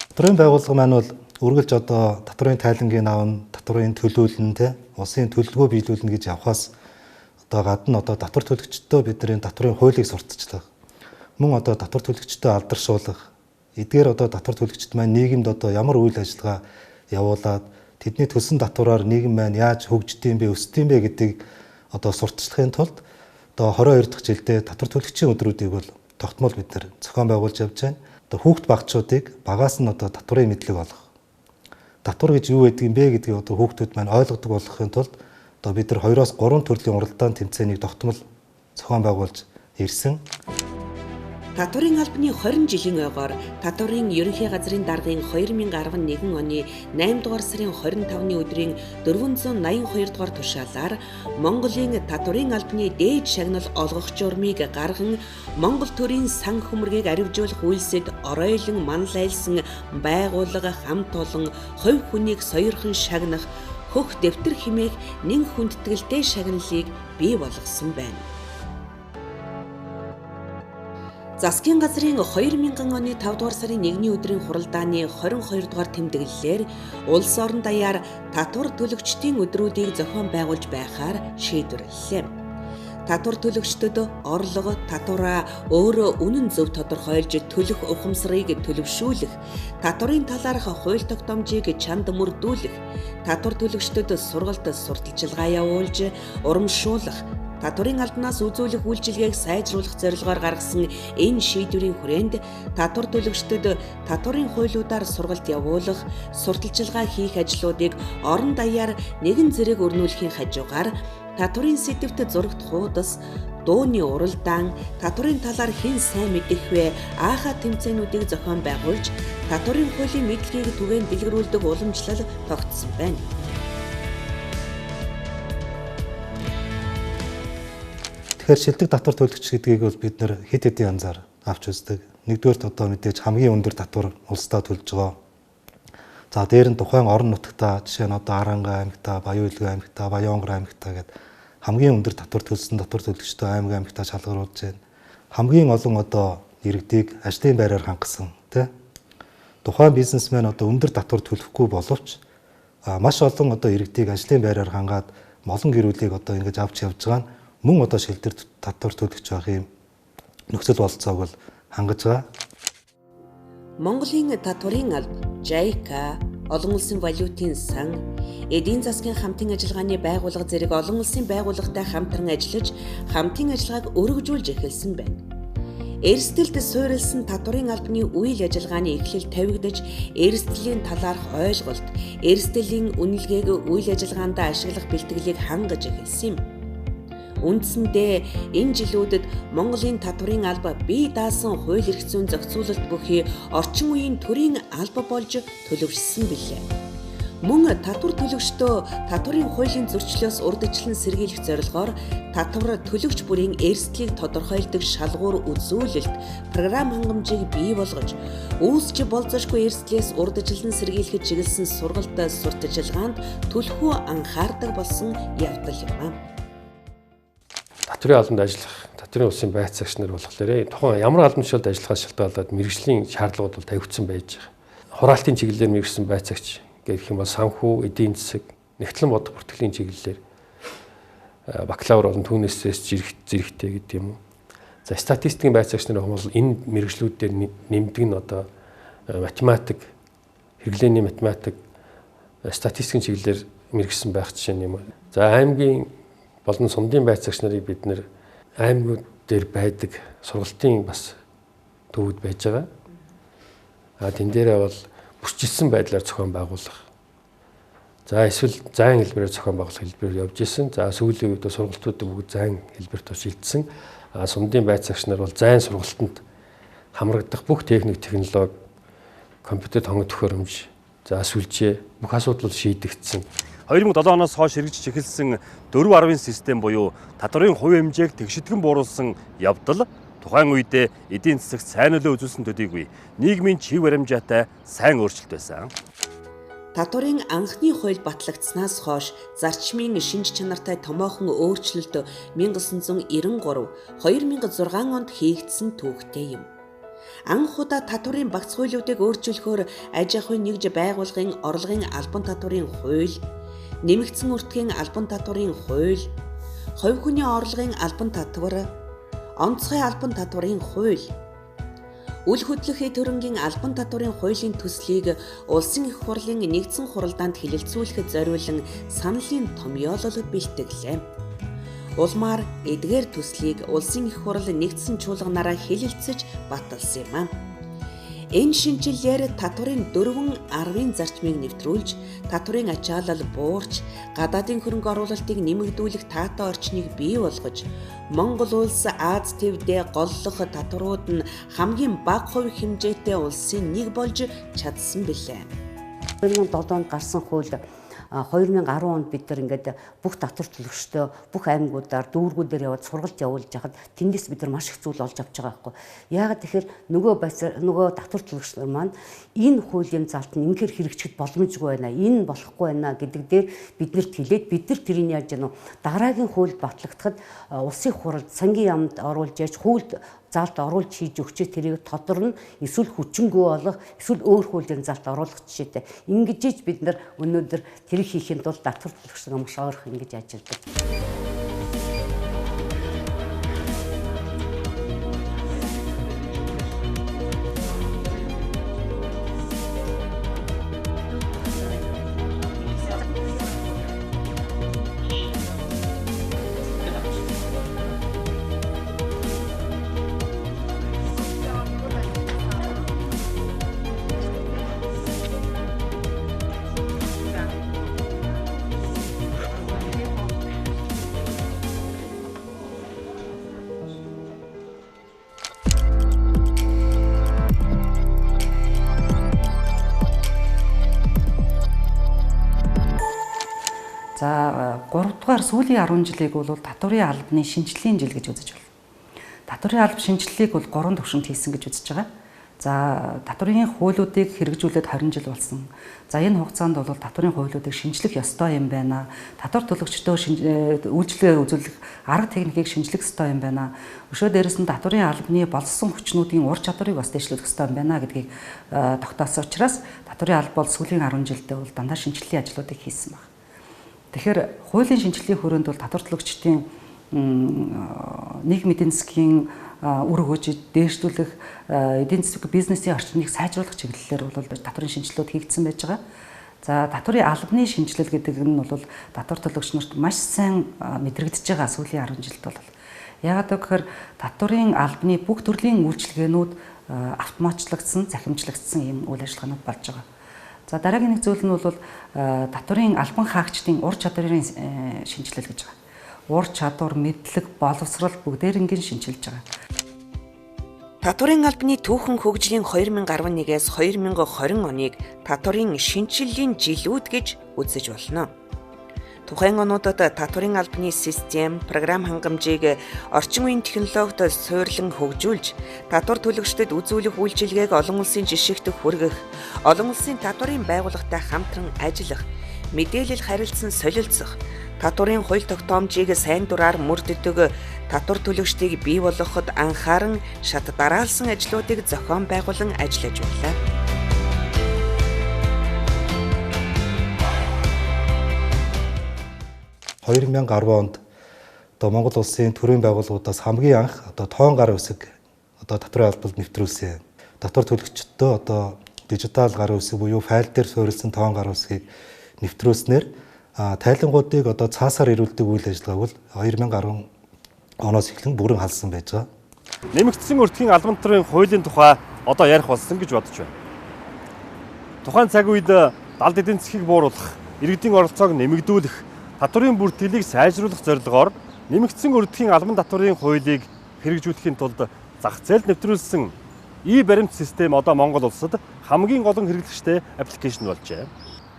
Татварын байгууллага маань бол үргэлж одоо татварын тайлангийн авна, татварын төлөөлнө те, улсын төлөлгөө биелүүлнэ гэж явхаас одоо гадна одоо татвар төлөгчдөө бидний татварын хуулийг сурталчлах, мөн одоо татвар төлөгчдөө алдаршуулах, эдгээр одоо татвар төлөгчд маань нийгэмд одоо ямар үйл ажиллагаа явуулаад тэдний төлсөн татвараар нийгэм маань яаж хөгждөг юм бэ, өсдөг юм бэ гэдгийг одоо сурталчлахын тулд одоо 22 дахь жилдээ татвар төлөгчийн өдрүүдийг бол тогтмол бид нар зохион байгуулж явж байна. Одоо хүүхд багчуудыг багаас нь одоо татварын мэдлэг олгох. Татвар гэж юу байдаг юм бэ гэдгийг одоо хүүхдүүд маань ойлгодог болохын тулд одоо бид нар 2-оос 3 төрлийн уралдаан тэмцээнийг тогтмол зохион байгуулж ирсэн. Татварын албаны 20 жилийн ойгоор татварын ерөнхий газрын даргын 2011 оны 8 дугаар сарын 25-ны өдрийн 482 дугаар тушаалаар Монголын татварын албаны дээд шагнал олгох журмыг гарган Монгол төрийн сан хөмрөгийг аривжуулах үйлсэд оройлон манлайлсан байгууллага хамт олон хувь хүнийг сойрхон шагнах хөх дэвтэр хэмээх нэн хүндэтгэлтэй шагналыг бий болгосон байна. Засгийн газрын 2000 оны 5 дугаар сарын 1-ний өдрийн хуралдааны 22 дугаар тэмдэглэлээр улс орон даяар татвар төлөгчдийн өдрүүдийг зохион байгуулж байхаар шийдвэрлэлээ. Татвар төлөгчдөд орлого, татвараа өөрөө үнэн зөв тодорхойлж төлөх ухамсарыг төлөвшүүлэх, татварын талаарх хууль тогтоомжийг чанд мөрдүүлэх, татвар төлөгчдөд сургалт сурталчилгаа явуулж урамшуулах, татварын албанаас үзүүлэх үйлчилгээг сайжруулах зорилгоор гаргасан энэ шийдвэрийн хүрээнд татвар төлөгчдөд татварын хуулиудаар сургалт явуулах, сурталчилгаа хийх ажлуудыг орон даяар нэгэн зэрэг өрнүүлэхийн хажуугаар татварын сэдэвт зурагт хуудас, дууны уралдаан, татварын талаар хэн сайн мэдэх вэ, ааха тэмцээнүүдийг зохион байгуулж татварын хуулийн мэдлэгийг түгээн дэлгэрүүлдэг уламжлал тогтсон байна. Тэгэхээр шилдэг татвар төлөгч гэдгийг бол бид нэр хэд хэдэн янзаар авч үздэг. Нэгдүгээрт одоо мэдээж хамгийн өндөр татвар улсдаа төлж байгаа. За дээр нь тухайн орон нутагтаа жишээ нь одоо Аранга аймагтаа, Баян-Өлгөө аймагтаа, Баян-Онгор аймагтаа гээд хамгийн өндөр татвар төлсөн татвар төлөгчдөө аймаг аймагтаа шалгаруулж байна. Хамгийн олон одоо иргэдийг ажлын байраар хангасан тий. Тухайн бизнесмен одоо өндөр татвар төлөхгүй боловч маш олон одоо иргэдийг ажлын байраар хангаад олон гэр бүлийг одоо ингэж авч явж байгаа нь мөн одоо шилдэр татвар төлөгч байх юм нөхцөл бололцоог бол хангаж байгаа. Монголын татварын алба, JICA, олон улсын валютын сан, эдийн засгийн хамтын ажиллагааны байгууллага зэрэг олон улсын байгууллагатай хамтран ажиллаж, хамтын ажиллагааг өргөжүүлж эхэлсэн байна. Эрсдэлд суурилсан татварын албаны үйл ажиллагааны эхлэл тавигдаж, эрсдлийн талаарх ойлголт, эрсдлийн үнэлгээг үйл ажиллагаанд ашиглах бэлтгэлийг хангаж эхэлсэн юм. Үндсэндээ энэ жилүүдэд Монголын татварын алба бие даасан хууль эрх зүйн зохицуулалт бүхий орчин үеийн төрийн алба болж төлөвшсөн билээ. Мөн татвар төлөгчдөө татварын хуулийн зөрчлөөс урдчлан сэргийлэх зорилгоор татвар төлөгч бүрийн эрсдлийг тодорхойлдог шалгуур үзүүлэлт програм хангамжийг бий болгож үүсч болзошгүй эрсдлээс урдчлан сэргийлэхэд чиглэсэн сургалт сурталчилгаанд түлхүү анхаардаг болсон явдал юм а. Татварын албанд ажиллах татварын улсын байцаагч нар болохоор тухайн ямар албан тушаалд ажиллахаас шалтгаалаад мэргэжлийн шаардлагууд бол тавигдсан байж байгаа. Хураалтын чиглэлээр мэргэсэн байцаагч гэх юм бол санхүү, эдийн засаг, нэгтлэн бодох бүртгэлийн чиглэлээр бакалавр болон түүнээсээс зэрэгтэй гэдэг юм уу. За статистикийн байцаагч нар бол энэ мэргэжлүүд дээр нэмдэг нь одоо математик, хэрэглээний математик, статистикийн чиглэлээр мэргэсэн байх жишээ нь юм уу. За аймгийн болон сумдын байцаагч нарыг бид нэр аймагуд дээр байдаг сургалтын бас төвүүд байж байгаа. А тэн дээрээ бол бүрчилсэн байдлаар зохион байгуулах. За эсвэл зайн хэлбэрээр зохион байгуулах хэлбэрээр явж исэн. За сүүлийн үед сургалтууд бүгд зайн хэлбэрт шилжсэн. А сумдын байцаагч нар бол зайн сургалтанд хамрагдах бүх техник, технологи, компьютер тонгод төхөөрөмж, за сүлжээ бүх асуудал шийдэгдсэн. 2007 оноос хойш хэрэгжиж эхэлсэн 4.10-ын систем буюу татварын хувь хэмжээг тэгшидгэн бууруулсан явдал тухайн үедээ эдийн засагт сайн нөлөө үзүүлсэн төдийгүй нийгмийн чив баримжаатай сайн өөрчлөлт байсан. Татварын анхны хууль батлагдсанаас хойш зарчмын шинж чанартай томоохон өөрчлөлт 1993, 2006 онд хийгдсэн түүхтэй юм. Анх удаа татварын багц хуулиудыг өөрчлөхөөр аж ахуйн нэгж байгууллагын орлогын албан татварын хууль, нэмэгдсэн өртгийн албан татварын хууль, хувь хүний орлогын албан татвар, онцгой албан татварын хууль, үл хөдлөх эд хөрөнгийн албан татварын хуулийн төслийг улсын их хурлын нэгдсэн хуралдаанд хэлэлцүүлэхэд зориулан саналын томьёолол бэлтгэлээ. Улмаар эдгээр төслийг улсын их хурал нэгдсэн чуулганаараа хэлэлцэж баталсан юм а. Энэ шинэчлэлээр татварын 4.10-ын зарчмыг нэвтрүүлж, татварын ачаалал буурч, гадаадын хөрөнгө оруулалтыг нэмэгдүүлэх таатай орчныг бий болгож, Монгол улс Аз тивдээ голлох татварууд нь хамгийн бага хувь хэмжээтэй улсын нэг болж чадсан билээ. 2007 онд гарсан хууль 2010 онд бид нар ингээд бүх татвар төлөгчдөө бүх аймагуудаар дүүргүүдээр яваад сургалт явуулж хахад тэндээс бид нар маш их зүйл олж авч байгаа байхгүй. Яагаад тэгэхээр нөгөө татвар төлөгч нар маань энэ хуулийн залт нь ингээр хэрэгжихэд боломжгүй байна. Энэ болохгүй байна гэдэг дээр биднэрт хэлээд бид нар тэрийг яаж яах вэ? Дараагийн хууль батлагдахад улсын хуралд сангийн яамд оруулж яаж хуульд залт оруулж хийж өгчээ тэрийг тодорно эсвэл хүчингү болох эсвэл өөр хуулийн залт оруулах жишээтэй. Ингэж иж бид нар өнөөдөр тэрийг хийхин тулд татвар төлөгч нар маш ойрхон ингэж ажилладаг. За 3 дугаар сүүлийн 10 жилийг бол татварын албаны шинжилгээний жил гэж үзэж байна. Татварын алба шинжилгээг бол 3 төвшөнд хийсэн гэж үзэж байгаа. За татварын хуулиудыг хэрэгжүүлээд 20 жил болсон. За энэ хугацаанд бол татварын хуулиудыг шинжлэх ёстой юм байна. Татвар төлөгчдөө үйлчилгээ үзүүлэх арга техникийг шинжлэх ёстой юм байна. Өшөө дээрэс нь татварын албаны болсон хүчнүүдийн ур чадварыг бас дэвшлүүлэх ёстой юм байна гэдгийг тогтоосон учраас татварын алба бол сүүлийн 10 жилдээ бол дандаа шинжилгээний ажлуудыг хийсэн байна. Тэгэхээр хуулийн шинжилгээний хүрээнд бол татвар төлөгчдийн нийгмийн эдийн засгийн үр өгөөжид дээшлүүлэх эдийн засаг бизнесийн орчныг сайжруулах чиглэлээр бол татварын шинжилгүүд хийгдсэн байж байгаа. За татварын албаны шинжилэл гэдэг нь бол татвар төлөгч нарт маш сайн мэдрэгдэж байгаа сүүлийн 10 жилд бол. Яагаад гэвэл татварын албаны бүх төрлийн үйлчилгээнүүд автоматжлагдсан, захимжлагдсан ийм үйл ажиллагаанууд болж байгаа. За дараагийн нэг зүйл нь бол татварын албан хаагчдын ур чадварын шинжилэл гэж байгаа. Ур чадвар, мэдлэг, боловсрол бүгдээрингийн шинчилж байгаа. Татварын албаны түүхэн хөгжлийн 2011-ээс 2020 оныг татварын шинэчлэлийн жилүүд гэж үзэж болно. Тухайн онуудад татварын албаны систем, програм хангамжийг орчин үеийн технологид суйрлан хөгжүүлж, татвар төлөгчдөд үзүүлэх үйлчилгээг олон улсын жишгт хүргэх, олон улсын татварын байгууллагатай хамтран ажиллах, мэдээлэл харилцан солилцох, татварын хууль тогтоомжийг сайн дураар мөрддөг татвар төлөгчдийг бий болгоход анхааран шат дараалсан ажлуудыг зохион байгуулан ажиллаж байлаа. Нь 2010 онд одоо Монгол улсын төрийн байгууллагуудаас хамгийн анх одоо тоон гар үсэг одоо татварын албанд нэвтрүүлсэн. Татвар төлөгчдөө одоо дижитал гар үсэг буюу файл дээр суурилсан тоон гар үсгийг нэвтрүүлснээр тайлангуудыг одоо цаасаар ирүүлдэг үйл ажиллагааг бол 2010 оноос эхлэн бүрэн халсан байж байгаа. Нэмэгдсэн өртгийн албан татварын хуулийн тухай одоо ярих болсон гэж бодож байна. Тухайн цаг үед далд эдийн засгийг бууруулах, иргэдийн оролцоог нэмэгдүүлэх, татварын бүртгэлийг сайжруулах зорилгоор нэмэгдсэн өртгийн албан татварын хуулийг хэрэгжүүлэхийн тулд зах зээлд нэвтрүүлсэн e-баримт систем одоо Монгол улсад хамгийн олон хэрэглэгчтэй аппликейшн болжээ.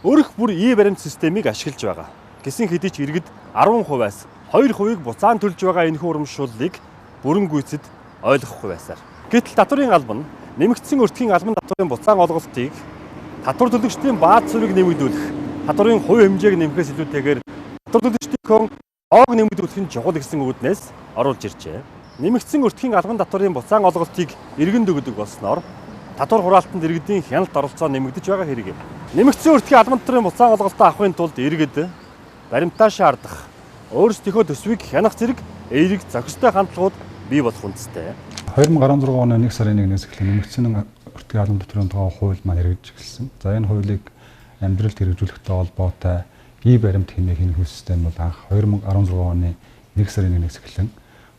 Өрх бүр e-баримт системийг ашиглаж байгаа. Гэсэн хэдий ч иргэд 10%-аас 2%-ыг буцаан төлж байгаа энэхүү урамшууллыг бүрэн гүйцэд ойлгохгүй байсаар. Гэтэл татварын албан нэмэгдсэн өртгийн албан татварын буцаан олголтыг татвар төлөгчдийн бааз суурийг нэмэгдүүлэх, татварын хувь хэмжээг нэмэхээс илүүтэйгээр татвар төлөгчдийнхөө тоог нэмэгдүүлэх нь чухал гэсэн үүднээс оруулж иржээ. Нэмэгдсэн өртгийн албан татварын буцаан олголтыг иргэнд өгдөг болсноор татвар хураалтанд иргэдийн хяналт оролцоо нэмэгдэж байгаа хэрэг юм. Нэмэгдсэн өртгийн албан татварын буцаан олголтоо авахын тулд иргэд баримтаа шаардах, өөрсдийнхөө төсвийг хянах зэрэг эерэг зохистой хандлагууд бий болох үндэстэй. 2016 оны 1 сарын 1-ээс эхлэн нэмэгдсэн өртгийн албан татварын тухай хууль маань хэрэгжиж эхэлсэн. За энэ хуулийг амьдралд хэрэгжүүлэхтэй холбоотой e-баримт хэмээх энэ хүү систем бол анх 2016 оны 1 сарын 1-ээс эхлэн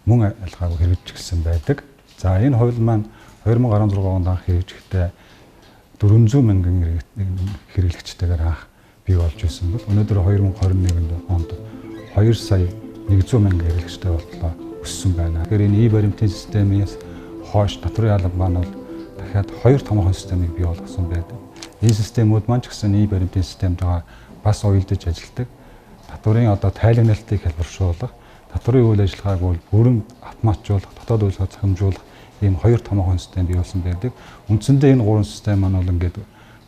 мөн ялгаагүй хэрэгжиж эхэлсэн байдаг. За энэ хууль маань 2016 онд анх хэрэгжихдээ 400 мянган хэрэглэгчтэйгээр анх бий болж ирсэн бол өнөөдөр 2021 онд 2 сая 100 мянган хэрэглэгчтэй болтлоо өссөн байна. Тэгэхээр энэ e-баримтын системээс хойш татварын алба маань бол дахиад хоёр томоохон системийг бий болгосон байдаг. Энэ системүүд маань ч гэсэн e-баримтын системтэйгээ бас уялдаж ажилладаг. Татварын одоо тайлагналтыг хялбаршуулах, татварын үйл ажиллагааг бол бүрэн автоматжуулах, дотоод үйлчлэгээ зохимжуулах ийм хоёр томоохон систем бий болсон байдаг. Үндсэндээ энэ гурван систем маань бол ингээд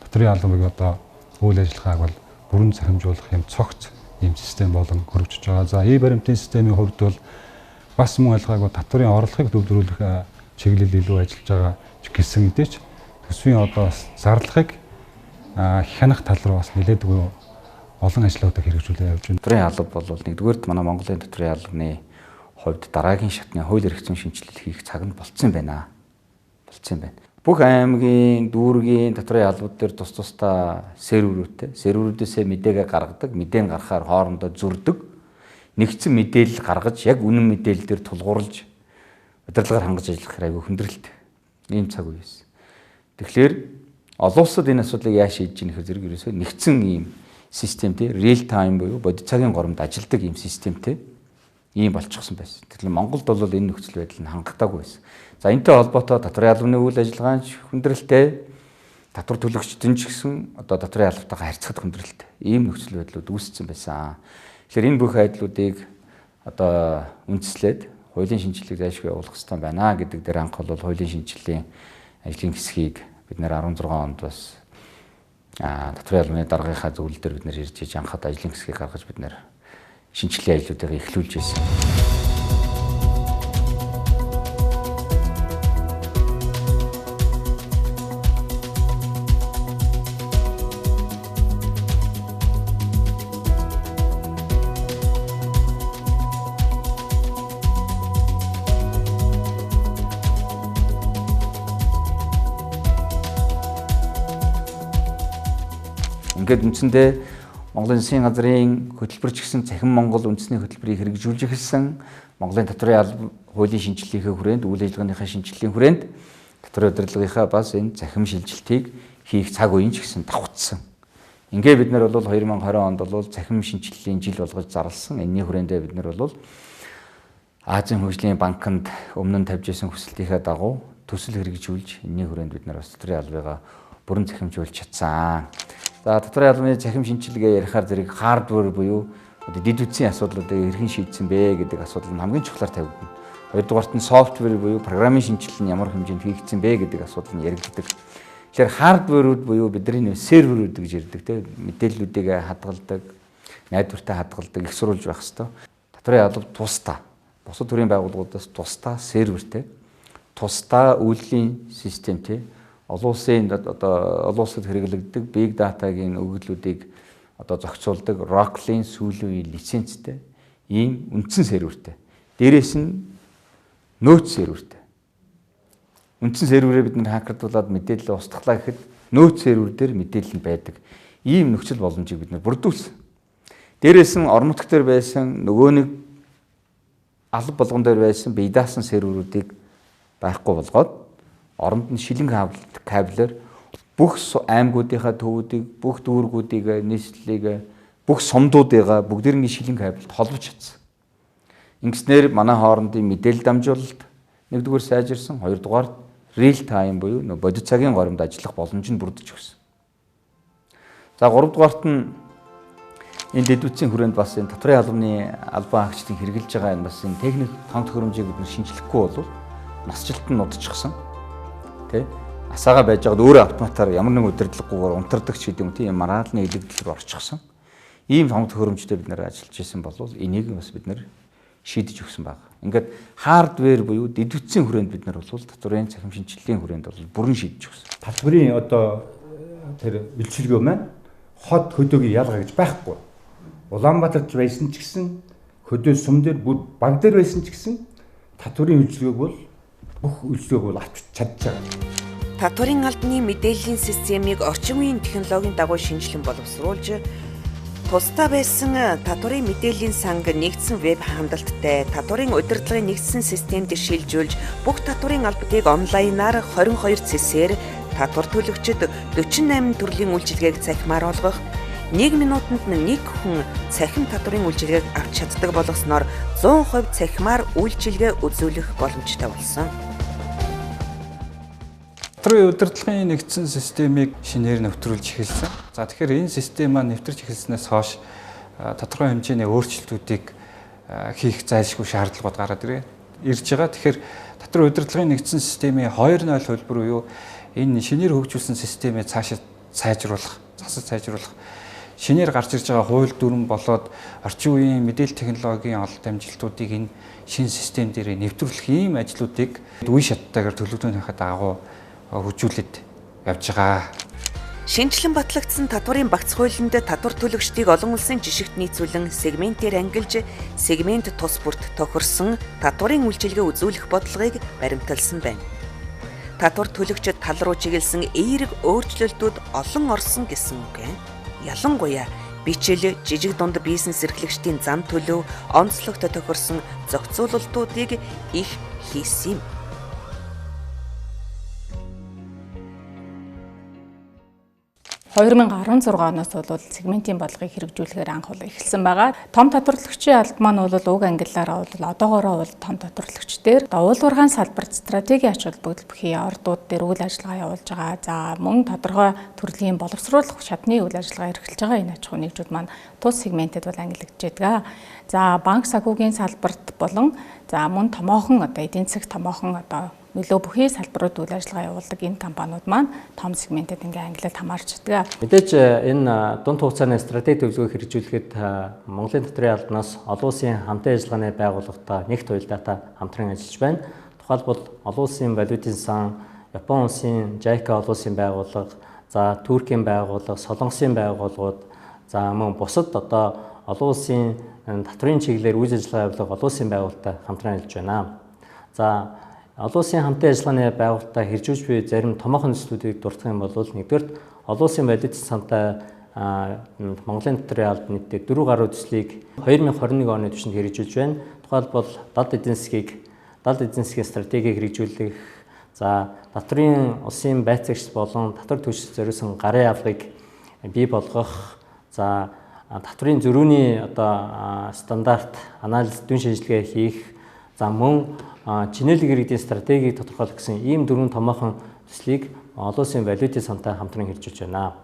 татварын албыг одоо үйл ажиллагааг бол бүрэн зохимжуулах юм цогц ийм систем болон хөрвжиж байгаа. За e-баримтын системийн хувьд бол бас мөн ялгаагүй татварын орлогыг төвлөрүүлэх чиглэл илүү ажиллаж байгаа гэсэн хэдий ч төсвийн одоо бас зарлахыг хянах тал руу бас нэлээдгүй олон ажлуудыг хэрэгжүүлээ явж байна. Татварын алба бол нэгдүгээрт манай Монголын татварын албаны хувьд дараагийн шатны хууль эрх зүйн шинжилэл хийх цаг нь болцсон байна. Болцсон байна. Бүх аймгийн, дүүргийн татварын албууд дээр тус тусдаа серверүүдтэй, серверүүдээсээ мэдээгээ гаргадаг, мэдээн гаргахаар хоорондоо зөрдөг. Нэгдсэн мэдээлэл гаргаж, яг үнэн мэдээлэл дээр тулгуурлаж удирдлагаар хангаж ажиллах хэрэг айгүй хүндрэлтэй. Ийм цаг үе байсан. Тэгэхээр олон улсад энэ асуудлыг яаж шийдэж ийм гэхээр зэрэг ерөөсөө нэгдсэн ийм системтэй, real time буюу бодит цагийн горомд ажилдаг ийм системтэй ийм болчихсон байсан. Тэгэхээр Монголд бол энэ нөхцөл байдал нь хангалтаагүй байсан. За энэтэй холбоотой татварын албаны үйл ажиллагаа нь хүндрэлтэй, татвар төлөгчдөн ч гэсэн одоо татварын албатайгаа харьцахад хүндрэлтэй ийм нөхцөл байдлууд үүссэн байсан. Тэгэхээр энэ бүх байдлуудыг одоо үндэслээд хуулийн шинжилгээг зайлшгүй явуулах хэрэгтэй байна гэдэг дээр анх бол хуулийн шинжилгээний ажлын хэсгийг бид нэр 16 онд бас татварын албаны даргынхаа зөвлөл дээр бид нэр ирж иж анхад ажлын хэсгийг гаргаж бид нэр шинжилгээний ажлуудыг эхлүүлж байсан. Ингээд үндсэндээ Монголын засгийн газрын хөтөлбөр ч гэсэн цахим Монгол үндэсний хөтөлбөрийг хэрэгжүүлж эхэлсэн. Монголын татварын алба хуулийн шинжилгээний хүрээнд, үйл ажиллагааныхаа шинжилгээний хүрээнд татварын удирдлагынхаа бас энэ цахим шилжилтийг хийх цаг үеийн ч гэсэн давхцсан. Ингээд бид нар бол 2020 онд бол цахим шинжилгээний жил болгож зарласан. Энэний хүрээндээ бид нар бол Азийн хөгжлийн банкнд өмнө нь тавьж исэн хүсэлтийнхээ дагуу төсөл хэрэгжүүлж энэний хүрээнд бид нар бас татварын албагаа бүрэн захимжуулж чадсан. За татварын албаны захим шинжилгээ ярихаар зэрэг хардвер буюу одоо дэд үтсийн асуудлуудыг хэрхэн шийдсэн бэ гэдэг асуудал нь хамгийн чухлаар тавигдана. Хоёрдугаарт нь софтвер буюу программын шинжилэл нь ямар хэмжээнд хийгдсэн бэ гэдэг асуудал нь яригддаг. Тэгэхээр хардверүүд буюу бидний серверүүд гэж ярьдаг тийм мэдээллүүдийг хадгалдаг, найдвартай хадгалдаг, их сурвалж байх ёстой. Татварын алба тусдаа бусад төрлийн байгууллагуудаас тусдаа сервертэй, тусдаа үйлдлийн системтэй, олон улсын одоо олон улсад хэрэглэгддэг big data-гийн өгөгдлүүдийг одоо зохицуулдаг Oracle-ийн сүүлийн үеийн лицензтэй ийм үндсэн сервертэй. Дээрээс нь нөөц сервертэй. Үндсэн серверээ бид нэр хакердуулаад мэдээлэл устглаа гэхэд нөөц сервер дээр мэдээлэл нь байдаг. Ийм нөхцөл боломжийг бид нэр бүрдүүлсэн. Дээрээс нь орон нутг дээр байсан нөгөө нэг алба болгон дээр байсан бие даасан серверүүдийг байхгүй болгоод оронд нь шилэн кабелээр бүх аймагуудынхаа төвүүдийг, бүх дүүргүүдийг, нийслэлийг, бүх сумдуудыгаа бүгдээрний шилэн кабелд холбож чадсан. Ингэснээр манай хоорондын мэдээлэл дамжуулалт нэгдүгээр сайжирсан, хоёрдугаар real time буюу бодит цагийн горимд ажиллах боломж нь бүрдэж өгсөн. За гуравдугаарт нь энэ дэд үтсийн хүрээнд бас энэ татварын албаны албан хаагчдын хэрэглэж байгаа энэ бас энэ техник том төхөөрөмжийг бид нар шинжлэхгүй бол насжилт нь нудчихсан. Тэ? Асаага байж байгаад өөрөө автоматар ямар нэгэн удирдлаггүйгээр унтардаг ч гэдэг юм тийм маргаалны илэгдэл рүү орчихсон. Ийм том төхөөрөмжтэй бид нар ажиллаж исэн бол энийг бас бид нар шийдэж өгсөн баг. Ингээд хардвер буюу дэд үтсийн хүрээнд бид нар бол татварын цахим шинжилгээний хүрээнд бол бүрэн шийдэж өгсөн. Татварын одоо тэр үйлчилгээ маань хот хөдөөгийн ялгаа гэж байхгүй. Улаанбаатарч байсан ч гэсэн хөдөө сум дээр бүр баг дээр байсан ч гэсэн татварын үйлчилгээг бол бүх үйлчилгээг бол авч чадж байгаа. Татварын албаны мэдээллийн системийг орчин үеийн технологийн дагуу шинжилэн боловсруулж тусдаа байсан татварын мэдээллийн санг нэгдсэн веб хандалттай татварын удирдлагын нэгдсэн системд шилжүүлж бүх татварын албадыг онлайнаар 22 цэсээр татвар төлөгчид 48 төрлийн үйлчилгээг цахимаар олгох, 1 минутанд нэг хүн цахим татварын үйлчилгээг авч чаддаг болгосноор 100% цахимаар үйлчилгээ үзүүлэх боломжтой болсон. Татварын удирдлагын нэгдсэн системийг шинээр нэвтрүүлж эхэлсэн. За тэгэхээр энэ систем маань нэвтэрч эхэлснээс хойш тодорхой хэмжээний өөрчлөлтүүдийг хийх зайлшгүй шаардлагууд гараад ирж байгаа. Тэгэхээр татварын удирдлагын нэгдсэн системийн 2.0 хувилбар буюу энэ шинээр хөгжүүлсэн системээ цаашаа сайжруулах, засаж сайжруулах, шинээр гарч ирж байгаа хууль дүрэм болоод орчин үеийн мэдээлэл технологийн олон амжилтуудыг энэ шинэ систем дээр нэвтрүүлэх ийм ажлуудыг үе шаттайгаар төлөвлөгөөнийхөө дагуу хөгжүүлээд явж байгаа. Шинжилэн батлагдсан татварын багц хуулинд татвар төлөгчдийг олон улсын жишгт нийцүүлэн сегментээр ангилж сегмент тус бүрт тохирсон татварын үйлчилгээ үзүүлэх бодлогыг баримталсан байна. Татвар төлөгчд тал руу чиглэсэн эерэг өөрчлөлтүүд олон орсон гэсэн үг ээ. Ялангуяа бичил, жижиг дунд бизнес эрхлэгчдийн зам төлөв, онцлогт тохирсон зохицуулалтуудыг их хийсэн юм. — 2016 оноос бол сегментийн бодлогыг хэрэгжүүлэхээр анх бол эхэлсэн байгаа. Том татварлагчийн алба маань бол уг ангиллаараа бол одоогоороо бол том татварлагч дээр уулуурхайн салбарт стратегийн ач холбогдол бүхий ордууд дээр үйл ажиллагаа явуулж байгаа. За мөн тодорхой төрлийн боловсруулах шатны үйл ажиллагаа эрхэлж байгаа энэ аж ахуйн нэгжүүд маань тус сегментэд бол ангиллагдж байдаг. За банк санхүүгийн салбарт болон за мөн томоохон одоо эдийн засагт томоохон одоо нөлөө бүхий салбарууд үйл ажиллагаа явуулдаг энэ компаниуд маань том сегментэд ингээ ангилалд хамаарч байдаг. Мэдээж энэ дунд хугацааны стратеги төлөвлөгөөг хэрэгжүүлэхэд Монголын татварын албанаас олон улсын хамтын ажиллагааны байгууллагатай нэгт уялдаатай хамтран ажиллаж байна. Тухайлбал олон улсын валютын сан, Япон улсын JICA олон улсын байгууллага, за Туркийн байгууллага, Солонгосын байгууллагууд, за мөн бусад одоо олон улсын татварын чиглэлээр үйл ажиллагаа явуулах олон улсын байгууллагатай хамтран ажиллаж байна. За олон улсын хамтын ажиллагааны байгууллагатай хэрэгжүүлж буй зарим томоохон төслүүдийг дурдах юм бол нэгдүгээрт олон улсын валютын сантай Монголын татварын алба нийтдээ 4 гаруй төслийг 2021 оны түвшинд хэрэгжүүлж байна. Тухайлбал далд эдийн засгийн стратегийг хэрэгжүүлэх, за татварын улсын байцаагч болон татвар төлөгчдөд зориулсан гарын авлагыг бий болгох, за татварын зөрүүний одоо стандарт анализ дүн шинжилгээ хийх, За мөн чинээлэг иргэдийн стратегийг тодорхойлох гэсэн ийм дөрвөн томоохон төслийг олон улсын валютын сантай хамтран хэрэгжүүлж байна.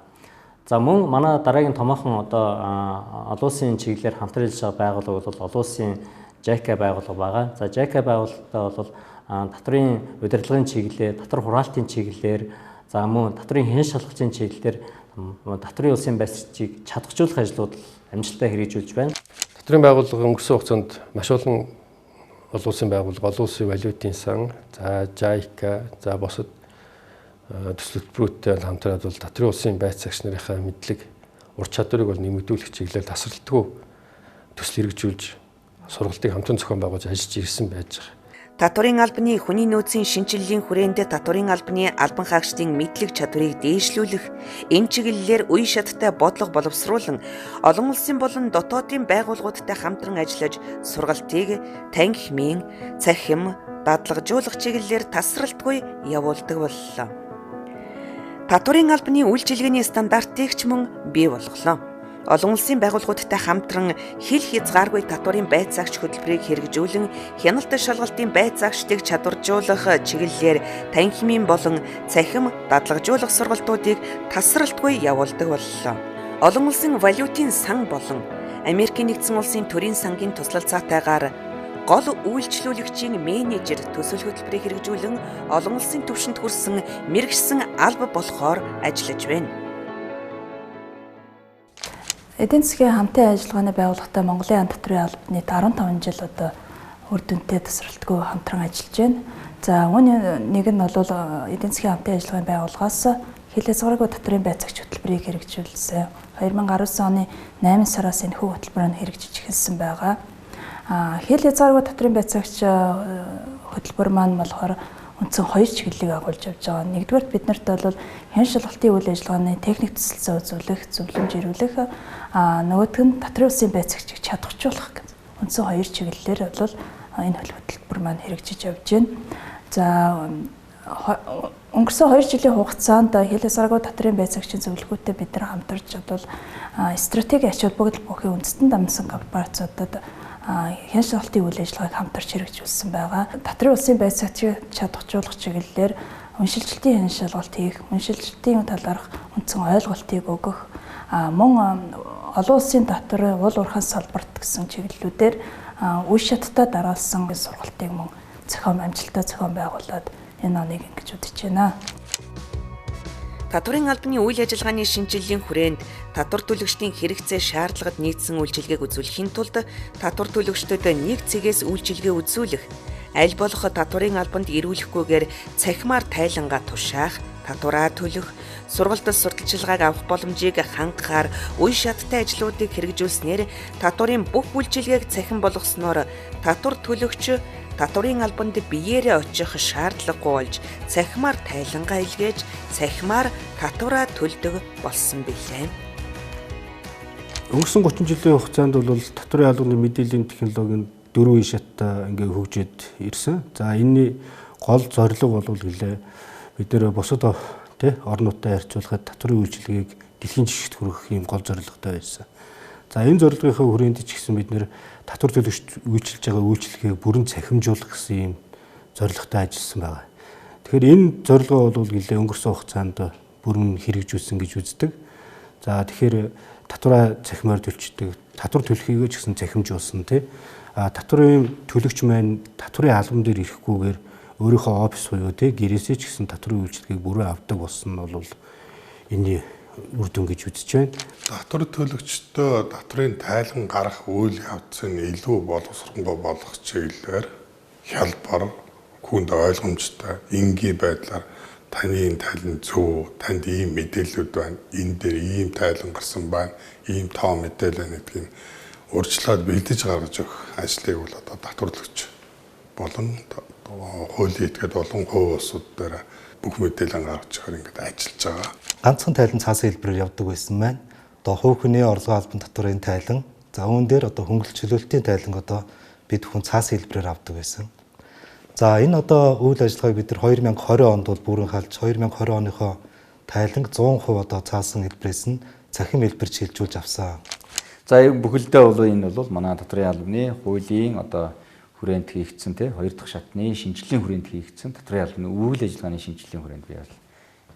За мөн манай дараагийн томоохон одоо олон улсын чиглэлээр хамтран ажиллаж байгаа байгууллага бол олон улсын JICA байгууллага байгаа. За JICA байгууллагатай бол татврын удирдлагын чиглэлээр, татвар хураалтын чиглэлээр, за мөн татврын хян шалгалтын чиглэлээр татврын улсын байцаагчийг чадахжуулах ажлууд амжилттай хэрэгжүүлж байна. Татврын байгууллага өнгөрсөн хугацаанд маш олон олон улсын байгууллага, олон улсын валютын сан, за JICA, за бусад төсөл хөтөлбөрүүдтэй хамтраад бол татврын улсын байцаагч нарынхаа мэдлэг, ур чадварыг бол нэмэгдүүлэх чиглэлээр тасралтгүй төсөл хэрэгжүүлж сургалтыг хамтран зохион байгуулж ажиллаж ирсэн байж байгаа. Татварын албаны хүний нөөцийн шинэчлэлийн хүрээнд татварын албаны албан хаагчдын мэдлэг чадварыг дээшлүүлэх, энэ чиглэлээр үе шаттай бодлого боловсруулан олон улсын болон дотоодын байгууллагуудтай хамтран ажиллаж сургалтыг танхимын, цахим, дадлагжуулах чиглэлээр тасралтгүй явуулдаг боллоо. Татварын албаны үйлчилгээний стандартыг ч мөн бий болголоо. Олон улсын байгууллагуудтай хамтран хил хязгааргүй татварын байцаагч хөтөлбөрийг хэрэгжүүлэн хяналт шалгалтын байцаагчдыг чадваржуулах чиглэлээр танхимын болон цахим дадлагжуулах сургалтуудыг тасралтгүй явуулдаг боллоо. Олон улсын валютын сан болон Америкийн нэгдсэн улсын төрийн сангийн туслалцаатайгаар гол үйлчлүүлэгчийн менежер төсөл хөтөлбөрийг хэрэгжүүлэн олон улсын түвшинд хүрсэн мэргэшсэн алба болохоор ажиллаж байна. Эдийн засгийн хамтын ажиллагааны байгууллагатай Монголын татврын албад нийт 15 жил одоо үр дүнтэй тасралтгүй хамтран ажиллаж байна. За үүний нэг нь бол эдийн засгийн хамтын ажиллагааны байгууллагаас хил хязгааргүй татврын байцаагч хөтөлбөрийг хэрэгжүүлсэн. 2019 оны 8 сараас энэхүү хөтөлбөр нь хэрэгжиж эхэлсэн байгаа. Хил хязгааргүй татврын байцаагч хөтөлбөр маань болохоор үндсэн хоёр чиглэлийг агуулж явж байгаа. Нэгдүгээрт бид нарт бол хян шалгалтын үйл ажиллагааны техник төсөлсөө үзүүлэх, зөвлөмж ирүүлэх, нөгөөх нь татврын улсын байцаагчийг чадваржуулах гэсэн үндсэн хоёр чиглэлээр бол энэ хөтөлбөр маань хэрэгжиж явж байна. За өнгөрсөн 2 жилийн хугацаанд хил хязгааргүй татврын байцаагчийн зөвлөгөөтэй бид нар хамтарч бол стратеги ач холбогдол бүхий үндэстэн дамсан корпорациудад хян шалгалтын үйл ажиллагааг хамтарч хэрэгжүүлсэн байгаа. Татврын улсын байцаагчийг чадваржуулах чиглэлээр үншилжилтийн хян шалгалт хийх, үншилжилтийн талаарх үндсэн ойлголтыг өгөх, мөн олон улсын татвар, уул уурхайн салбарт гэсэн чиглэлүүдээр үе шаттай дараалсан сургалтыг мөн зохион амжилттай зохион байгуулад энэ оныг ингэж үзэж байна. Татварын албаны үйл ажиллагааны шинэчлэлийн хүрээнд татвар төлөгчдийн хэрэгцээ шаардлагад нийцсэн үйлчилгээг үзүүлэхийн тулд татвар төлөгчдөд нэг цэгээс үйлчилгээ үзүүлэх, аль болох татварын албанд ирүүлэхгүйгээр цахимаар тайлангаа тушаах, татвараа төлөх, сургалт сурталчилгааг авах боломжийг хангахаар үе шаттай ажлуудыг хэрэгжүүлснээр татварын бүх үйлчилгээг цахим болгосноор татвар төлөгч татварын албанд биеэрээ очих шаардлагагүй болж цахимаар тайлангаа илгээж цахимаар татвараа төлдөг болсон билээ. Өнгөрсөн 30 жилийн хугацаанд бол татварын албаны мэдээллийн технологийн дөрвөн үе шаттай ингээ хөгжөөд ирсэн. За энэний гол зорилго бол гэлээ бид нэр бусад орнуудтай харьцуулахад татварын үйлчилгээг дэлхийн жишгт хүргэх юм гол зорилготой байсан. За энэ зорилгынхаа хүрээнд ч гэсэн бид нэр татвар төлөгчд үйлчилж байгаа үйлчилгээг бүрэн цахимжуулах гэсэн юм зорилготой ажилласан байгаа. Тэгэхээр энэ зорилгоо бол гэлээ өнгөрсөн хугацаанд бүрэн хэрэгжүүлсэн гэж үздэг. За тэгэхээр татвараа цахимаар төлчдөг, татвар төлөхийгөө ч гэсэн цахимжуулсан тий. А татварын төлөгч маань татварын албан дээр ирэхгүйгээр өөрийнхөө офис буюу тий гэрээсээ ч гэсэн татварын үйлчилгээг бүрэн авдаг болсон нь бол энэний үр дүн гэж үзэж байна. Татвар төлөгчдөө татврын тайлан гарах үйл явцын илүү боловсронгуй болгох чиглэлээр хялбар, хүнд ойлгомжтой, энгийн байдлаар таны энэ тайлан зөв, танд ийм мэдээллүүд байна, энэ дээр ийм тайлан гарсан байна, ийм тоо мэдээлэл байна гэдгийг урьдчилаад бэлдэж гаргаж өгөх ажлыг бол одоо татварлагч болон хуулийн этгээд болон хувь улсууд дээр бүх мэдээлэл гаргаж өгөхөөр ингээд ажиллаж байгаа. Ганцхан тайлан цаасан хэлбэрээр явдаг байсан маань одоо хувь хүний орлогын албан татварын тайлан, за үүн дээр одоо хөнгөлөлт чөлөөлтийн тайланг одоо бид хүн цаасан хэлбэрээр авдаг байсан. За энэ одоо үйл ажиллагааг бид нар 2020 онд бол бүрэн халж 2020 оныхоо тайланг 100% одоо цаасан хэлбэрээс нь цахим хэлбэр шилжүүлж авсан. За бүхэлдээ бол энэ бол манай татварын албаны хуулийн одоо хүрээнд хийгдсэн тий хоёр дахь шатны шинжилгээний хүрээнд хийгдсэн татварын албаны үйл ажиллагааны шинжилгээний хүрээнд би бол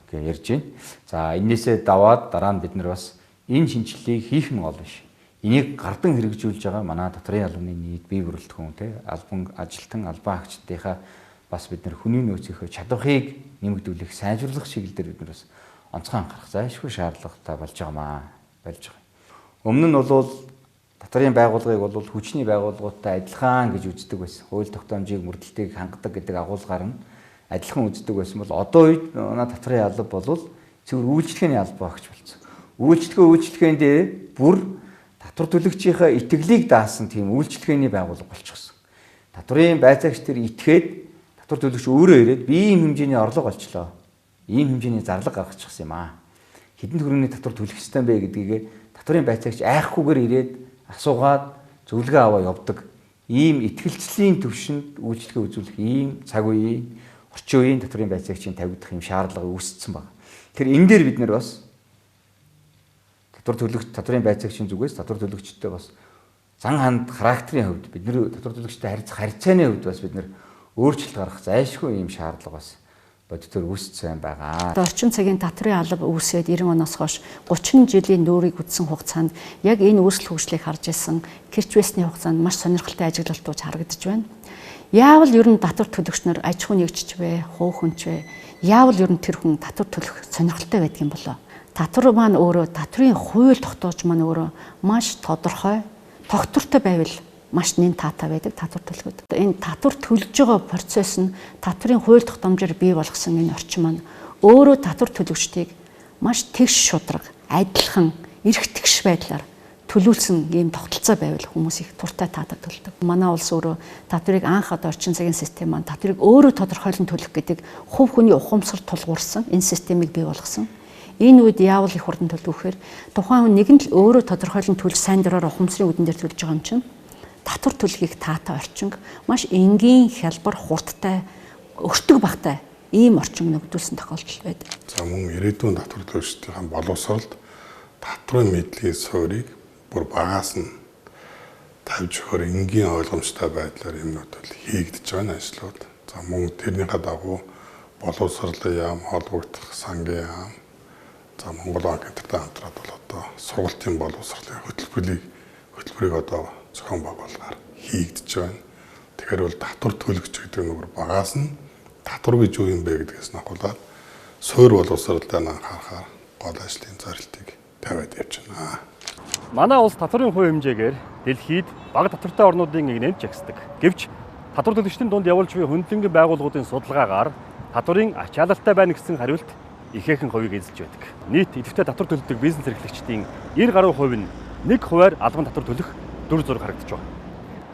ингээ ярьж байна. За энээсээ даваад дараа нь бид нар бас энэ шинжилгээг хийх нь гол биш. Энийг гардан хэрэгжүүлж байгаа манай татварын албаны нийт бие бүрэлдэхүүн тий албан ажилтан албан хаагчдынхаа бас бид нар хүний нөөцийнхөө чадварыг нэмэгдүүлэх, сайжруулах чиглэл дээр бид нар бас онцгой анхаарах зайлшгүй шаардлагатай болж байгаамаа болж байгаа. Өмнө нь бол татварын байгууллагыг бол хүчний байгууллагуудтай адилхан гэж үздэг байсан. Хууль тогтоомжийг мөрдөлтийг хангадаг гэдэг агуулгаар нь адилхан үздэг байсан бол одоо үед манай татварын алба бол цэвэр үйлчлэгээний алба багч болсон. Үйлчлэгээндээ бүр татвар төлөгчийнхээ итгэлийг даасан тийм үйлчлэгээний байгууллага болчихсон. Татварын байцаагч тэр итгээд татвар төлөгч өөрөө ирээд би ийм хэмжээний орлого олчлоо. Ийм хэмжээний зарлага гаргачихсан юм аа. Хэдэн төгрөгийн татвар төлөх ёстой юм бэ гэдгийг татварын байцаагч айхгүйгээр ирээд асуугаад зөвлөгөө аваа явдаг. Ийм итгэлцлийн төвшөнд үйлчлэгээ үзүүлэх ийм цаг үеийн орчин үеийн татварын байцаагчийн тавигдах юм шаардлага үүссэн байна. Тэр энэ дээр бид нар бас татвар төлөгч татварын байцаагчийн зүгээс татвар төлөгчтэй бас зан ханд характерын хувьд бид нар татвар төлөгчтэй харьцах харьцааны хувьд бас бид нар өөрчлөлт гаргах зайлшгүй ийм шаардлага бас бодитоор үүссэн байгаа. Орчин цагийн татварын алба үүсээд 90 оноос хойш 30 жилийн нүүрийг үтсэн хугацаанд яг энэ үүсэл хөгжлийг харж исэн гэрч байсны хугацаанд маш сонирхолтой ажиглалтууд харагдаж байна. Яавал ер нь татвар төлөгч нар аж ахуй нэгжч вэ, хувь хүн ч вэ? Яавал ер нь тэр хүн татвар төлөх сонирхолтой байдаг юм болоо? Татвар маань өөрөө татварын хууль тогтоож маань өөрөө маш тодорхой, тогтвортой байвал маш нэн таатай байдаг татвар төлөхөд. Энэ татвар төлж байгаа процесс нь татварын хууль тогтоомжоор бий болгосон энэ орчин маань өөрөө татвар төлөгчдийг маш тэгш шудраг, адилхан, эрх тэгш байдлаар төлүүлсэн ийм тогтолцоо байвал хүмүүс их туртай татвар төлдөг. Манай улс өөрөө татварыг анх одоо орчин цагийн систем маань татварыг өөрөө тодорхойлон төлөх гэдэг хувь хүний ухамсар тулгуурсан энэ системийг бий болгосон. Энэ үед яавал их хурдан төлдөг вэхээр тухайн хүн нэгэн л өөрөө тодорхойлон төлж сайн дураар ухамсарын үдэн дээр төлж байгаа юм чинь татвар төлөхийг таатай орчинг маш энгийн, хялбар, хурдтай, өртөг багтай ийм орчин нөгдүүлсэн тохиолдол байдаг. За мөн ирээдүйн татвар төлөгчдийн боловсролд татварын мэдлэгийн суурийг бүр багаас нь тавьж өгөхөөр энгийн ойлгомжтой байдлаар юмнууд бол хийгдэж байгаа ажлууд. За мөн тэрнийхээ дагуу боловсролын яам, холбогдох сангийн яам, за Монгол банк энтертэй хамтраад бол одоо сургалтын боловсролын хөтөлбөрийг одоо зохион байгуулгаар хийгдэж байна. Тэгэхээр бол татвар төлөгч гэдэг нь бүр багаас нь татвар гэж юу юм бэ гэдгээс нь ахуулаад суур боловсролтой анхаарахаар гол ажлын зорилтыг тавиад явж байна. Манай улс татварын хувь хэмжээгээр дэлхийд бага татвартай орнуудын нэгнээр жагсдаг. Гэвч татвар төлөгчдийн дунд явуулж буй хөндлөнгийн байгууллагуудын судалгаагаар татварын ачаалалтай байна гэсэн хариулт ихээхэн хувийг эзэлж байдаг. Нийт идэвхтэй татвар төлдөг бизнес эрхлэгчдийн 90 гаруй хувь нь 1 хувиар албан татвар төлөх дүр зураг харагдаж байна.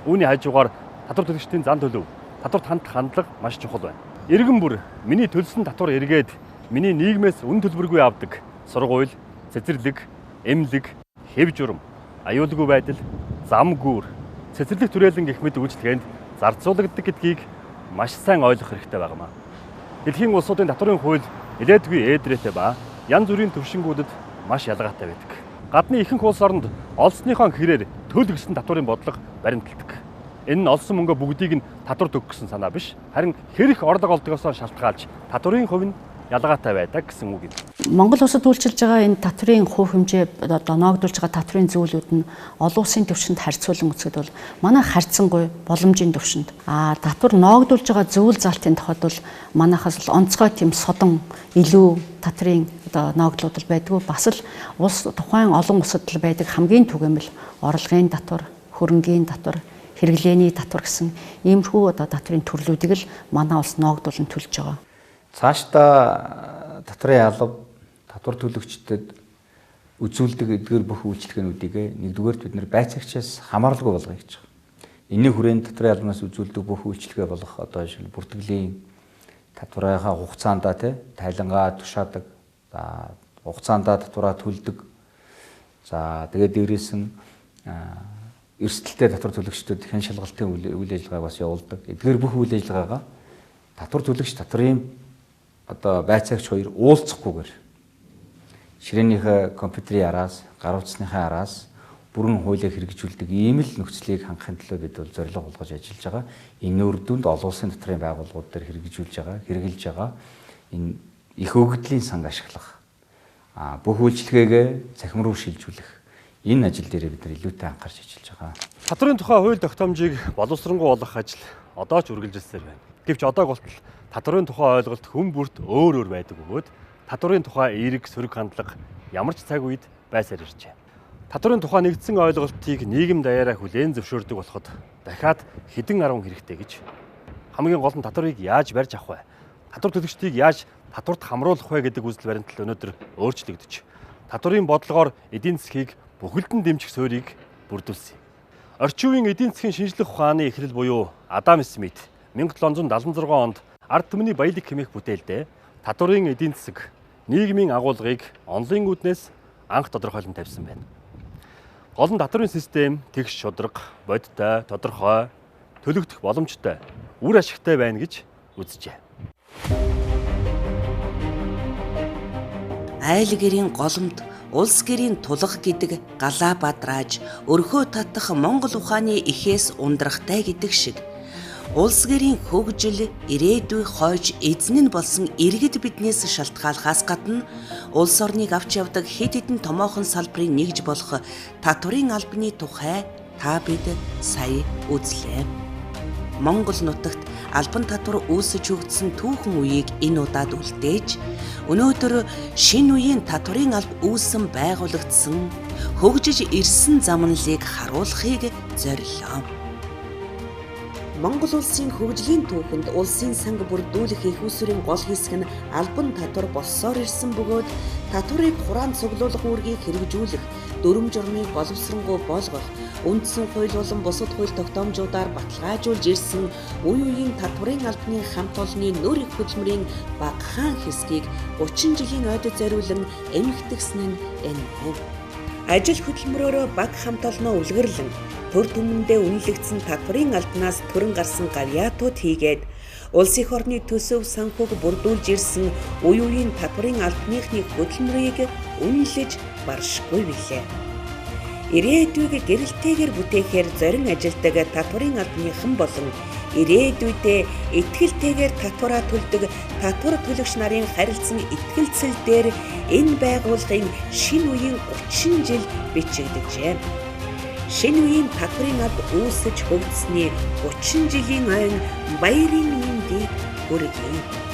Үүний хажуугаар татвар төлөгчдийн зан төлөв, татварт хандах хандлага маш чухал байна. Иргэн бүр миний төлсөн татвар эргээд миний нийгмээс үн төлбөргүй авдаг сургууль, цэцэрлэг, эмнэлэг, хэв журам, аюулгүй байдал, зам гүүр, цэцэрлэг түрээлэн гэх мэт үйлчилгээнд зарцуулагддаг гэдгийг маш сайн ойлгох хэрэгтэй байнамаа. Дэлхийн улсуудын татварын хууль нэлээдгүй ээдрээтэй ба янз бүрийн төвшингүүдэд маш ялгаатай байдаг. Гадны ихэнх улс оронд олсныхоо хэрээр төл гэсэн татварын бодлого баримталдаг. Энэ нь олсон мөнгө бүгдийг нь татвар төгөх гэсэн санаа биш. Харин хэрэг орлого олдгоосоо шалтгаалж татварын хувь нь ялгаатай байдаг гэсэн үг юм. Монгол улсад үйлчилж байгаа энэ татварын хувь хэмжээ одоо ноогдуулж байгаа татварын зүйлүүд нь олон улсын түвшинд харьцуулан үзэхэд бол манай харьцангуй боломжийн түвшинд. Татвар ноогдуулж байгаа зүйл залтын тохиолдол манайхаас л онцгой тийм содон илүү татварын одоо ноогдлууд л байдгүй. Бас л улс тухайн олон улсад л байдаг хамгийн түгээмэл орлогын татвар, хөрөнгийн татвар, хэрэглээний татвар гэсэн иймэрхүү одоо татварын төрлүүдийг л манай улс ноогдуулан төлж байгаа. Цаашдаа татварын алба татвар төлөгчдөд үзүүлдэг эдгээр бүх үйлчилгээнүүдийг нэгдүгээрт бид нэр байцаагчаас хамааралгүй болгоё гэж байгаа. Энийн хүрээнд татварын албанаас үзүүлдэг бүх үйлчилгээ болох одоо жишээл бүртгэлийн татварынхаа хугацаандаа тий тайлангаа тушаадаг, за хугацаандаа татвараа төлдөг. За тэгээд дээрээс нь эрсдэлтэй татвар төлөгчдөд хэн шалгалтын үйл ажиллагааг бас явуулдаг. Эдгээр бүх үйл ажиллагаагаа татвар төлөгч татварын одоо байцаагч хоёр уулзахгүйгээр ширээнийхээ компьютерийн араас, гар утасныхаа араас Бүрэн хуулиа хэрэгжүүлдэг ийм л нөхцөлийг хангахын төлөө бид бол зорилго болгож ажиллаж байгаа. Энэ үр дүнд олон улсын татварын байгууллагууд дээр хэрэгжүүлж байгаа, хэрэгжилж байгаа энэ их өгөгдлийн санг ашиглах, бүх үйлчилгээгээ цахим руу шилжүүлэх энэ ажил дээрээ бид нар илүүтэй анхаарч ажиллаж байгаа. Татварын тухай хууль тогтоомжийг боловсронгуй болгох ажил одоо ч үргэлжилсээр байна. Гэвч одоо болтол татварын тухай ойлголт хүн бүрт өөр өөр байдаг бөгөөд татварын тухай эерэг сөрөг хандлага ямар ч цаг үед байсаар иржээ. Татварын тухай нэгдсэн ойлголтыг нийгэм даяараа хүлээн зөвшөөрдөг болоход дахиад хэдэн арван хэрэгтэй гэж. Хамгийн гол нь татварыг яаж барьж авах вэ? Татвар төлөгчдийг яаж татварт хамруулах вэ гэдэг үзэл баримтлал өнөөдөр өөрчлөгдөж, татварын бодлогоор эдийн засгийг бүхэлдэн дэмжих суурийг бүрдүүлсэн юм. Орчин үеийн эдийн засгийн шинжлэх ухааны эхлэл буюу Адам Смит 1776 онд ард түмний баялаг хэмээх бүтээлдээ татварын эдийн засаг нийгмийн агуулгыг онлын үүднээс анх тодорхойлон тавьсан байна. Гол нь татварын систем тэгш шударга, бодиттой, тодорхой, төлөгдөх боломжтой, үр ашигтай байна гэж үзжээ. Айл гэрийн голомт, улс гэрийн тулга гэдэг галаа бадрааж өрхөө татах Монгол ухааны ихээс ундрахтай гэдэг шиг улс гэрийн хөгжил, ирээдүй хойж эзэн нь болсон иргэд биднээс шалтгаалхаас гадна улс орныг авч явдаг хэд хэдэн томоохон салбарын нэгж болох татварын албаны тухай та бид сая үзлээ. Монгол нутагт албан татвар үүсэж хөгжсөн түүхэн үеийг энэ удаад үлдээж, өнөөдөр шинэ үеийн татварын алба үүсэн байгуулагдсан, хөгжиж ирсэн замналыг харуулахыг зорилоо. Монгол улсын хөгжлийн түүхэнд улсын санг бүрдүүлэх их усүрийн гол хэсэг нь албан татвар болсоор ирсэн бөгөөд татварыг хураан цуглуулах үүргийг хэрэгжүүлэх, дүрм журмыг боловсронгуй болгох, үндсэн хууль болон бусад хууль тогтоомжуудаар баталгаажуулж ирсэн үе үеийн татварын албаны хамт олонны нөр их хөдөлмөрийн багахан хэсгийг 30 жилийн ойдод зориулан эмхтгсэн нь энэ байна. Ажил хөдөлмөрөөрөө баг хамт олноо үлгэрлэн төр түмэндээ үнэлэгдсэн татварын албанаас төрөн гарсан гавьяатууд хийгээд улс эх орны төсөв санхүүг бүрдүүлж ирсэн үе үеийн татварын албаныхны хөдөлмөрийг үнэлж баршгүй билээ. Ирээдүйг гэрэлтэйгээр бүтээхээр зорин ажилдаг татварын албаныхан болон ирээдүйдээ итгэлтэйгээр татвараа төлдөг татвар төлөгч нарын харилцан итгэлцэл дээр энэ байгууллагын шинэ үеийн 30 жил бичигдэжээ. Шинэ үеийн татварын алба үүсэж хөгжсөний 30 жилийн ойн баярын мэндийг хүргэе.